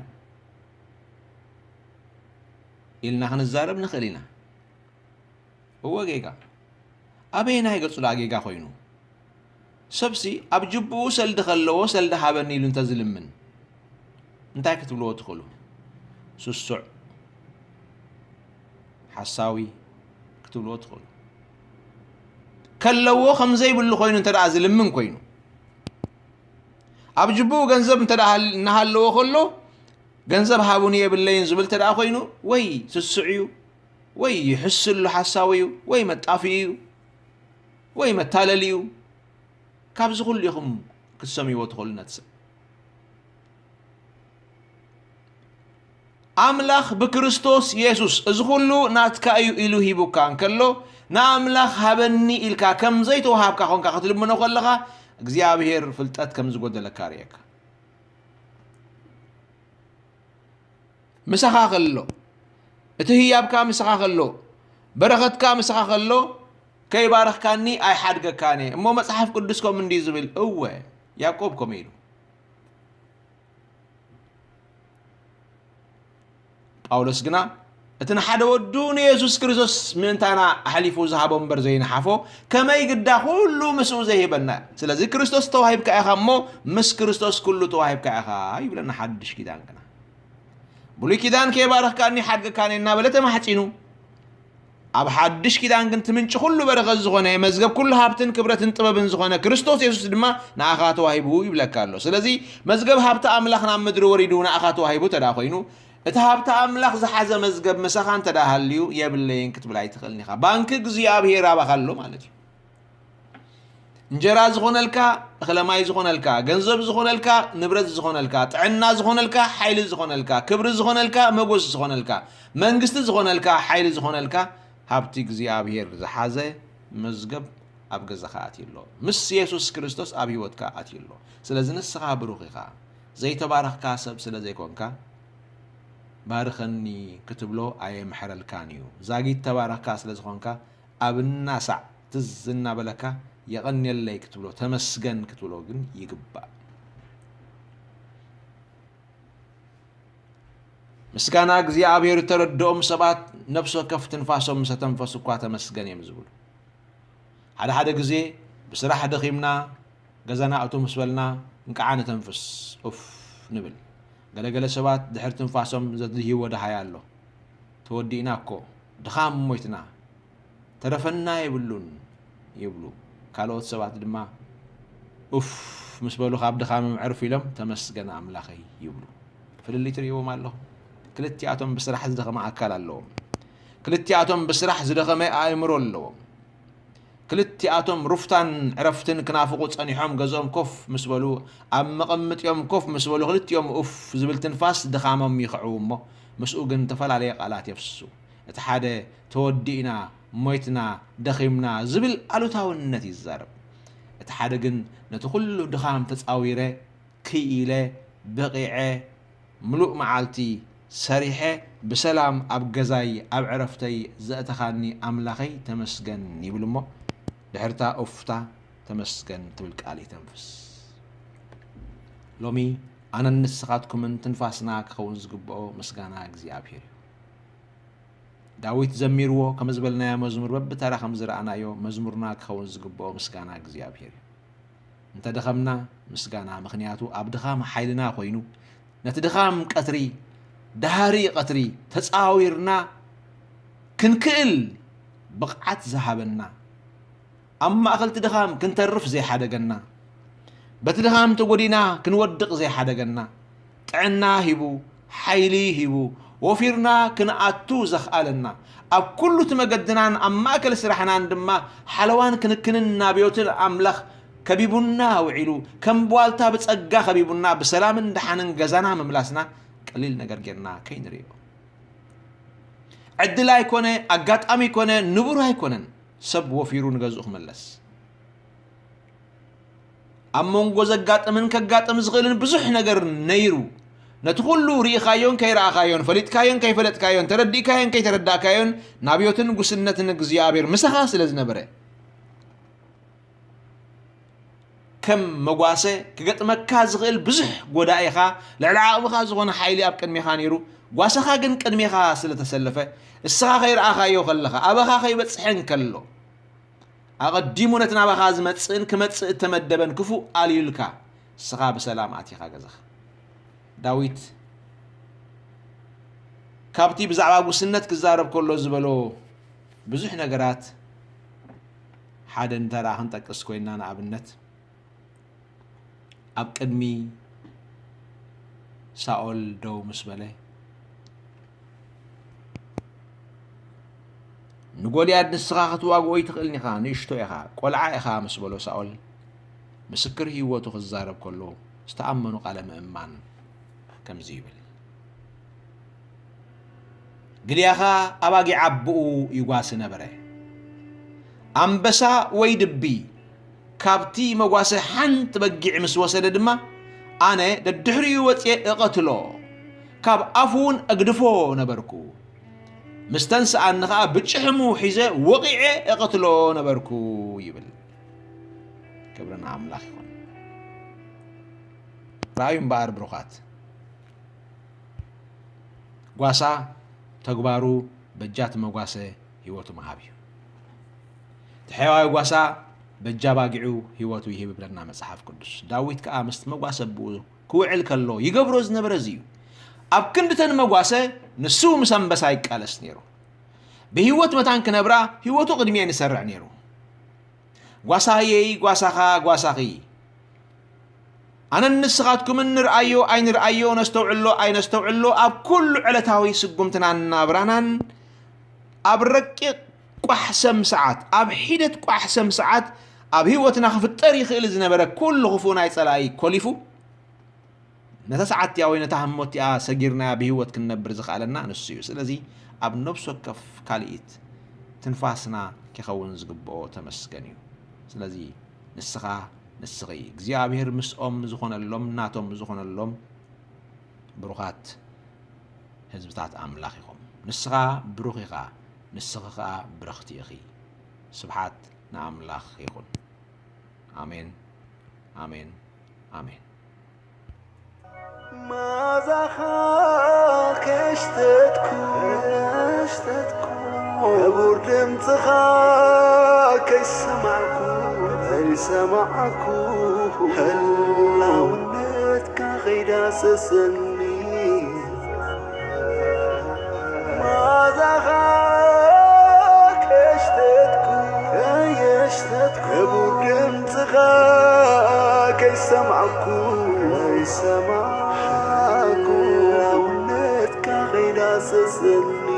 ኢልና ክንዛረብ ንኽእል ኢና። እወ ጌጋ። ኣበየናይ ገጹ ደኣ ጌጋ ኮይኑ? ሰብሲ ኣብ ጅብኡ ሰልዲ ከለዎ ሰልዲ ሃበኒ ኢሉ እንተዝልምን እንታይ ክትብልዎ ትኽእሉ? ስሱዕ፣ ሓሳዊ ክትብልዎ ትኽእሉ። ከለዎ ከም ዘይብሉ ኮይኑ እንተ ደኣ ዝልምን ኮይኑ፣ ኣብ ጅብኡ ገንዘብ እንተ ደኣ እናሃለዎ ከሎ ገንዘብ ሃቡኒ የብለይን ዝብል እንተ ደኣ ኮይኑ ወይ ስሱዕ እዩ ወይ ይሕስሉ ሓሳዊ እዩ፣ ወይ መጣፊ እዩ፣ ወይ መታለሊ እዩ። ካብዚ ኩሉ ኢኹም ክትሰምይዎ ትኽእሉ ነቲ ሰብ። ኣምላኽ ብክርስቶስ የሱስ እዚ ኩሉ ናትካ እዩ ኢሉ ሂቡካ እንከሎ፣ ንኣምላኽ ሃበኒ ኢልካ ከም ዘይተዋሃብካ ኮንካ ክትልምኖ ከለኻ፣ እግዚኣብሔር ፍልጠት ከም ዝጎደለካ ርእየካ። ምሳኻ ከሎ፣ እቲ ህያብካ ምሳኻ ከሎ፣ በረኸትካ ምሳኻ ከሎ፣ ከይባረኽካኒ ኣይሓድገካን እየ። እሞ መጽሓፍ ቅዱስ ከምኡ እንድዩ ዝብል? እወ፣ ያዕቆብ ከምኡ ኢሉ። ጳውሎስ ግና፣ እቲ ንሓደ ወዱ ንየሱስ ክርስቶስ ምእንታና ኣሕሊፉ ዝሃቦ እምበር ዘይንሓፎ፣ ከመይ ግዳ ኩሉ ምስኡ ዘይህበና? ስለዚ ክርስቶስ ተዋሂብካ ኢኻ እሞ፣ ምስ ክርስቶስ ኩሉ ተዋሂብካ ኢኻ ይብለና ሓድሽ ኪዳን ግና። ብሉይ ኪዳን ከይባረኽካኒ ሓድገካን እየ እናበለ ተማሕጺኑ። ኣብ ሓድሽ ኪዳን ግን እቲ ምንጪ ኩሉ በረኸት ዝኾነ፣ መዝገብ ኩሉ ሃብትን ክብረትን ጥበብን ዝኾነ ክርስቶስ የሱስ ድማ ንኣኻ ተዋሂቡ ይብለካ ኣሎ። ስለዚ መዝገብ ሃብቲ ኣምላኽ ናብ ምድሪ ወሪዱ ንኣኻ ተዋሂቡ እንተ ደኣ ኮይኑ፣ እቲ ሃብቲ ኣምላኽ ዝሓዘ መዝገብ ምሳኻ እንተ ደኣ ሃልዩ የብለይን ክትብል ኣይትኽእልን ኢኻ። ባንኪ እግዚኣብሄር ኣባኻ ኣሎ ማለት እዩ። እንጀራ ዝኾነልካ፣ እኽለ ማይ ዝኾነልካ፣ ገንዘብ ዝኾነልካ፣ ንብረት ዝኾነልካ፣ ጥዕና ዝኾነልካ፣ ሓይሊ ዝኾነልካ፣ ክብሪ ዝኾነልካ፣ መጎስ ዝኾነልካ፣ መንግስቲ ዝኾነልካ፣ ሓይሊ ዝኾነልካ፣ ሃብቲ እግዚኣብሄር ዝሓዘ መዝገብ ኣብ ገዛኻ ኣትዩ ኣሎ። ምስ የሱስ ክርስቶስ ኣብ ህይወትካ ኣትዩ ኣሎ። ስለዚ ንስኻ ብሩኽ ኢኻ። ዘይተባረኽካ ሰብ ስለ ዘይኮንካ፣ ባርኸኒ ክትብሎ ኣየምሕረልካን እዩ። ዛጊት ተባረኽካ ስለ ዝኾንካ፣ ኣብ እናሳዕ ትዝ እናበለካ፣ የቐንየለይ ክትብሎ፣ ተመስገን ክትብሎ ግን ይግባእ። ምስጋና እግዚኣብሔር እተረድኦም ሰባት ነፍሲ ወከፍ ትንፋሶም ምስ ኣተንፈሱ እኳ ተመስገን እዮም ዝብሉ። ሓደ ሓደ ግዜ ብስራሕ ደኺምና ገዛና እቶ ምስ በልና እንቃዓ ንተንፍስ፣ ኡፍ ንብል። ገለገለ ሰባት ድሕሪ ትንፋሶም ዘድህይዎ ደሃይ ኣሎ። ተወዲእና እኮ፣ ድኻም ሞይትና፣ ተረፈና የብሉን ይብሉ። ካልኦት ሰባት ድማ ኡፍ ምስ በሉ ካብ ድኻሞም ዕርፍ ኢሎም ተመስገን ኣምላኸይ ይብሉ። ፍልልይ ትርእይዎም ኣለኹም? ክልቲኣቶም ብስራሕ ዝደኸመ ኣካል ኣለዎም። ክልቲኣቶም ብስራሕ ዝደኸመ ኣእምሮ ኣለዎም። ክልቲኣቶም ሩፍታን ዕረፍትን ክናፍቑ ጸኒሖም ገዝኦም ኮፍ ምስ በሉ፣ ኣብ መቐምጥኦም ኮፍ ምስ በሉ ክልቲኦም ኡፍ ዝብል ትንፋስ ድኻሞም ይኽዕዉ እሞ ምስኡ ግን ዝተፈላለየ ቃላት የፍስሱ። እቲ ሓደ ተወዲእና፣ ሞይትና፣ ደኺምና ዝብል ኣሉታውነት ይዛረብ። እቲ ሓደ ግን ነቲ ኩሉ ድኻም ተጻዊረ፣ ክኢለ፣ በቒዐ፣ ምሉእ መዓልቲ ሰሪሐ ብሰላም ኣብ ገዛይ ኣብ ዕረፍተይ ዘእተኻኒ ኣምላኸይ ተመስገን ይብል እሞ ድሕርታ ኡፍታ ተመስገን ትብል ቃል ይተንፍስ። ሎሚ ኣነን ንስኻትኩምን ትንፋስና ክኸውን ዝግብኦ ምስጋና እግዚኣብሔር እዩ። ዳዊት ዘሚርዎ ከም ዝበልናዮ መዝሙር በብተራ ከም ዝረኣናዮ መዝሙርና ክኸውን ዝግብኦ ምስጋና እግዚኣብሔር እዩ። እንተ ደኸምና ምስጋና፣ ምኽንያቱ ኣብ ድኻም ሓይልና ኮይኑ ነቲ ድኻም ቀትሪ፣ ዳህሪ ቀትሪ ተጻዊርና ክንክእል ብቕዓት ዝሃበና፣ ኣብ ማእከል እቲ ድኻም ክንተርፍ ዘይሓደገና፣ በቲ ድኻም ተጎዲና ክንወድቕ ዘይሓደገና፣ ጥዕና ሂቡ፣ ሓይሊ ሂቡ፣ ወፊርና ክንኣቱ ዘኽኣለና፣ ኣብ ኩሉ እቲ መገድናን ኣብ ማእከል ስራሕናን ድማ ሓለዋን ክንክንን ናብዮትን ኣምላኽ ከቢቡና ውዒሉ፣ ከም ብዋልታ ብጸጋ ከቢቡና፣ ብሰላምን ደሓንን ገዛና ምምላስና ቀሊል ነገር ጌርና ከይንርእዮ። ዕድል ኣይኮነ፣ ኣጋጣሚ ኣይኮነ፣ ንቡር ኣይኮነን ሰብ ወፊሩ ንገዝኡ ክምለስ። ኣብ መንጎ ዘጋጥምን ከጋጥም ዝኽእልን ብዙሕ ነገር ነይሩ። ነቲ ኩሉ ርኢኻዮን ከይረኣኻዮን፣ ፈሊጥካዮን ከይፈለጥካዮን፣ ተረዲእካዮን ከይተረዳእካዮን፣ ናብዮትን ጉስነትን እግዚኣብሔር ምሳኻ ስለ ዝነበረ፣ ከም መጓሰ ክገጥመካ ዝኽእል ብዙሕ ጎዳኢኻ፣ ልዕሊ ዓቕምኻ ዝኾነ ሓይሊ ኣብ ቅድሜኻ ነይሩ፣ ጓሳኻ ግን ቅድሜኻ ስለ ተሰለፈ፣ እስኻ ከይረኣኻዮ ከለኻ፣ ኣባኻ ከይበጽሐ እንከሎ፣ ኣቐዲሙ ነቲ ናባኻ ዝመጽእን ክመጽእ እተመደበን ክፉእ ኣልዩልካ፣ እስኻ ብሰላም ኣቲኻ ገዛኻ። ዳዊት ካብቲ ብዛዕባ ጉስነት ክዛረብ ከሎ ዝበሎ ብዙሕ ነገራት ሓደ እንተ ደኣ ክንጠቅስ ኮይንና፣ ንኣብነት፣ ኣብ ቅድሚ ሳኦል ደው ምስ በለ፣ ንጎልያድ ንስኻ ክትዋግኦ ኣይትኽእልን ኢኻ፣ ንእሽቶ ኢኻ፣ ቆልዓ ኢኻ ምስ በሎ፣ ሳኦል ምስክር ህይወቱ ክዛረብ ከሎ ዝተኣመኑ ቃለ ምእማን ከምዚ ይብል። ግልያኻ ኣባጊዕ ኣቦኡ ይጓሲ ነበረ። ኣንበሳ ወይ ድቢ ካብቲ መጓሰ ሓንቲ በጊዕ ምስ ወሰደ ድማ፣ ኣነ ደድሕሪኡ ወጽየ እቐትሎ፣ ካብ ኣፉ እውን እግድፎ ነበርኩ። ምስ ተንስኣኒ ኸኣ ብጭሕሙ ሒዘ ወቒዐ እቐትሎ ነበርኩ ይብል። ክብሪ ንኣምላኽ ይኹን። ራእዩ እምበኣር ብሩኻት፣ ጓሳ ተግባሩ በጃ እቲ መጓሰ ህይወቱ ምሃብ እዩ። እቲ ሕያዋይ ጓሳ በጃ ባጊዑ ህይወቱ ይህብ ይብለና መጽሓፍ ቅዱስ። ዳዊት ከኣ ምስቲ መጓሰ ብኡ ክውዕል ከሎ ይገብሮ ዝነበረ እዚ እዩ። ኣብ ክንድተን መጓሰ ንሱ ምስ ኣንበሳ ይቃለስ ነይሩ። ብህይወት መታን ክነብራ ህይወቱ ቅድሚኤን ይሰርዕ ነይሩ። ጓሳየይ፣ ጓሳኻ፣ ጓሳኺ፣ ኣነን ንስኻትኩምን ንርኣዮ ኣይንርኣዮ፣ ነስተውዕሎ ኣይነስተውዕሎ፣ ኣብ ኩሉ ዕለታዊ ስጉምትናን ናብራናን፣ ኣብ ረቂቕ ቋሕሰም ሰዓት፣ ኣብ ሒደት ቋሕሰም ሰዓት ኣብ ህይወትና ክፍጠር ይኽእል ዝነበረ ኩሉ ክፉእ ናይ ጸላኢ ኮሊፉ፣ ነታ ሰዓት እቲኣ ወይ ነታ ህሞት እቲኣ ሰጊርናያ ብህይወት ክንነብር ዝኸኣለና ንሱ እዩ። ስለዚ ኣብ ነፍሲ ወከፍ ካልኢት ትንፋስና ኪኸውን ዝግብኦ ተመስገን እዩ። ስለዚ ንስኻ፣ ንስኺ እግዚኣብሔር ምስኦም ዝኾነሎም፣ ናቶም ዝኾነሎም ብሩኻት ህዝብታት ኣምላኽ ኢኹም። ንስኻ ብሩኽ ኢኻ፣ ንስኺ ኸኣ ብርኽቲ ኢኺ። ስብሓት ንኣምላኽ ይኹን። ኣሜን፣ ኣሜን፣ ኣሜን። ማዛኻ ከሽተትኩ፣ ከሽተትኩ፣ ክቡር ድምፅኻ ከይሰማዕኩ፣ ከይሰማዕኩ፣ ህላውነትካ ከይዳሰሰኒ። ማዛኻ ከየሽተትኩ፣ ከየሽተትኩ፣ ክቡር ድምፅኻ ከይሰማዕኩ፣ ከይሰማዕኩ፣ ህላውነትካ ከይዳሰሰኒ።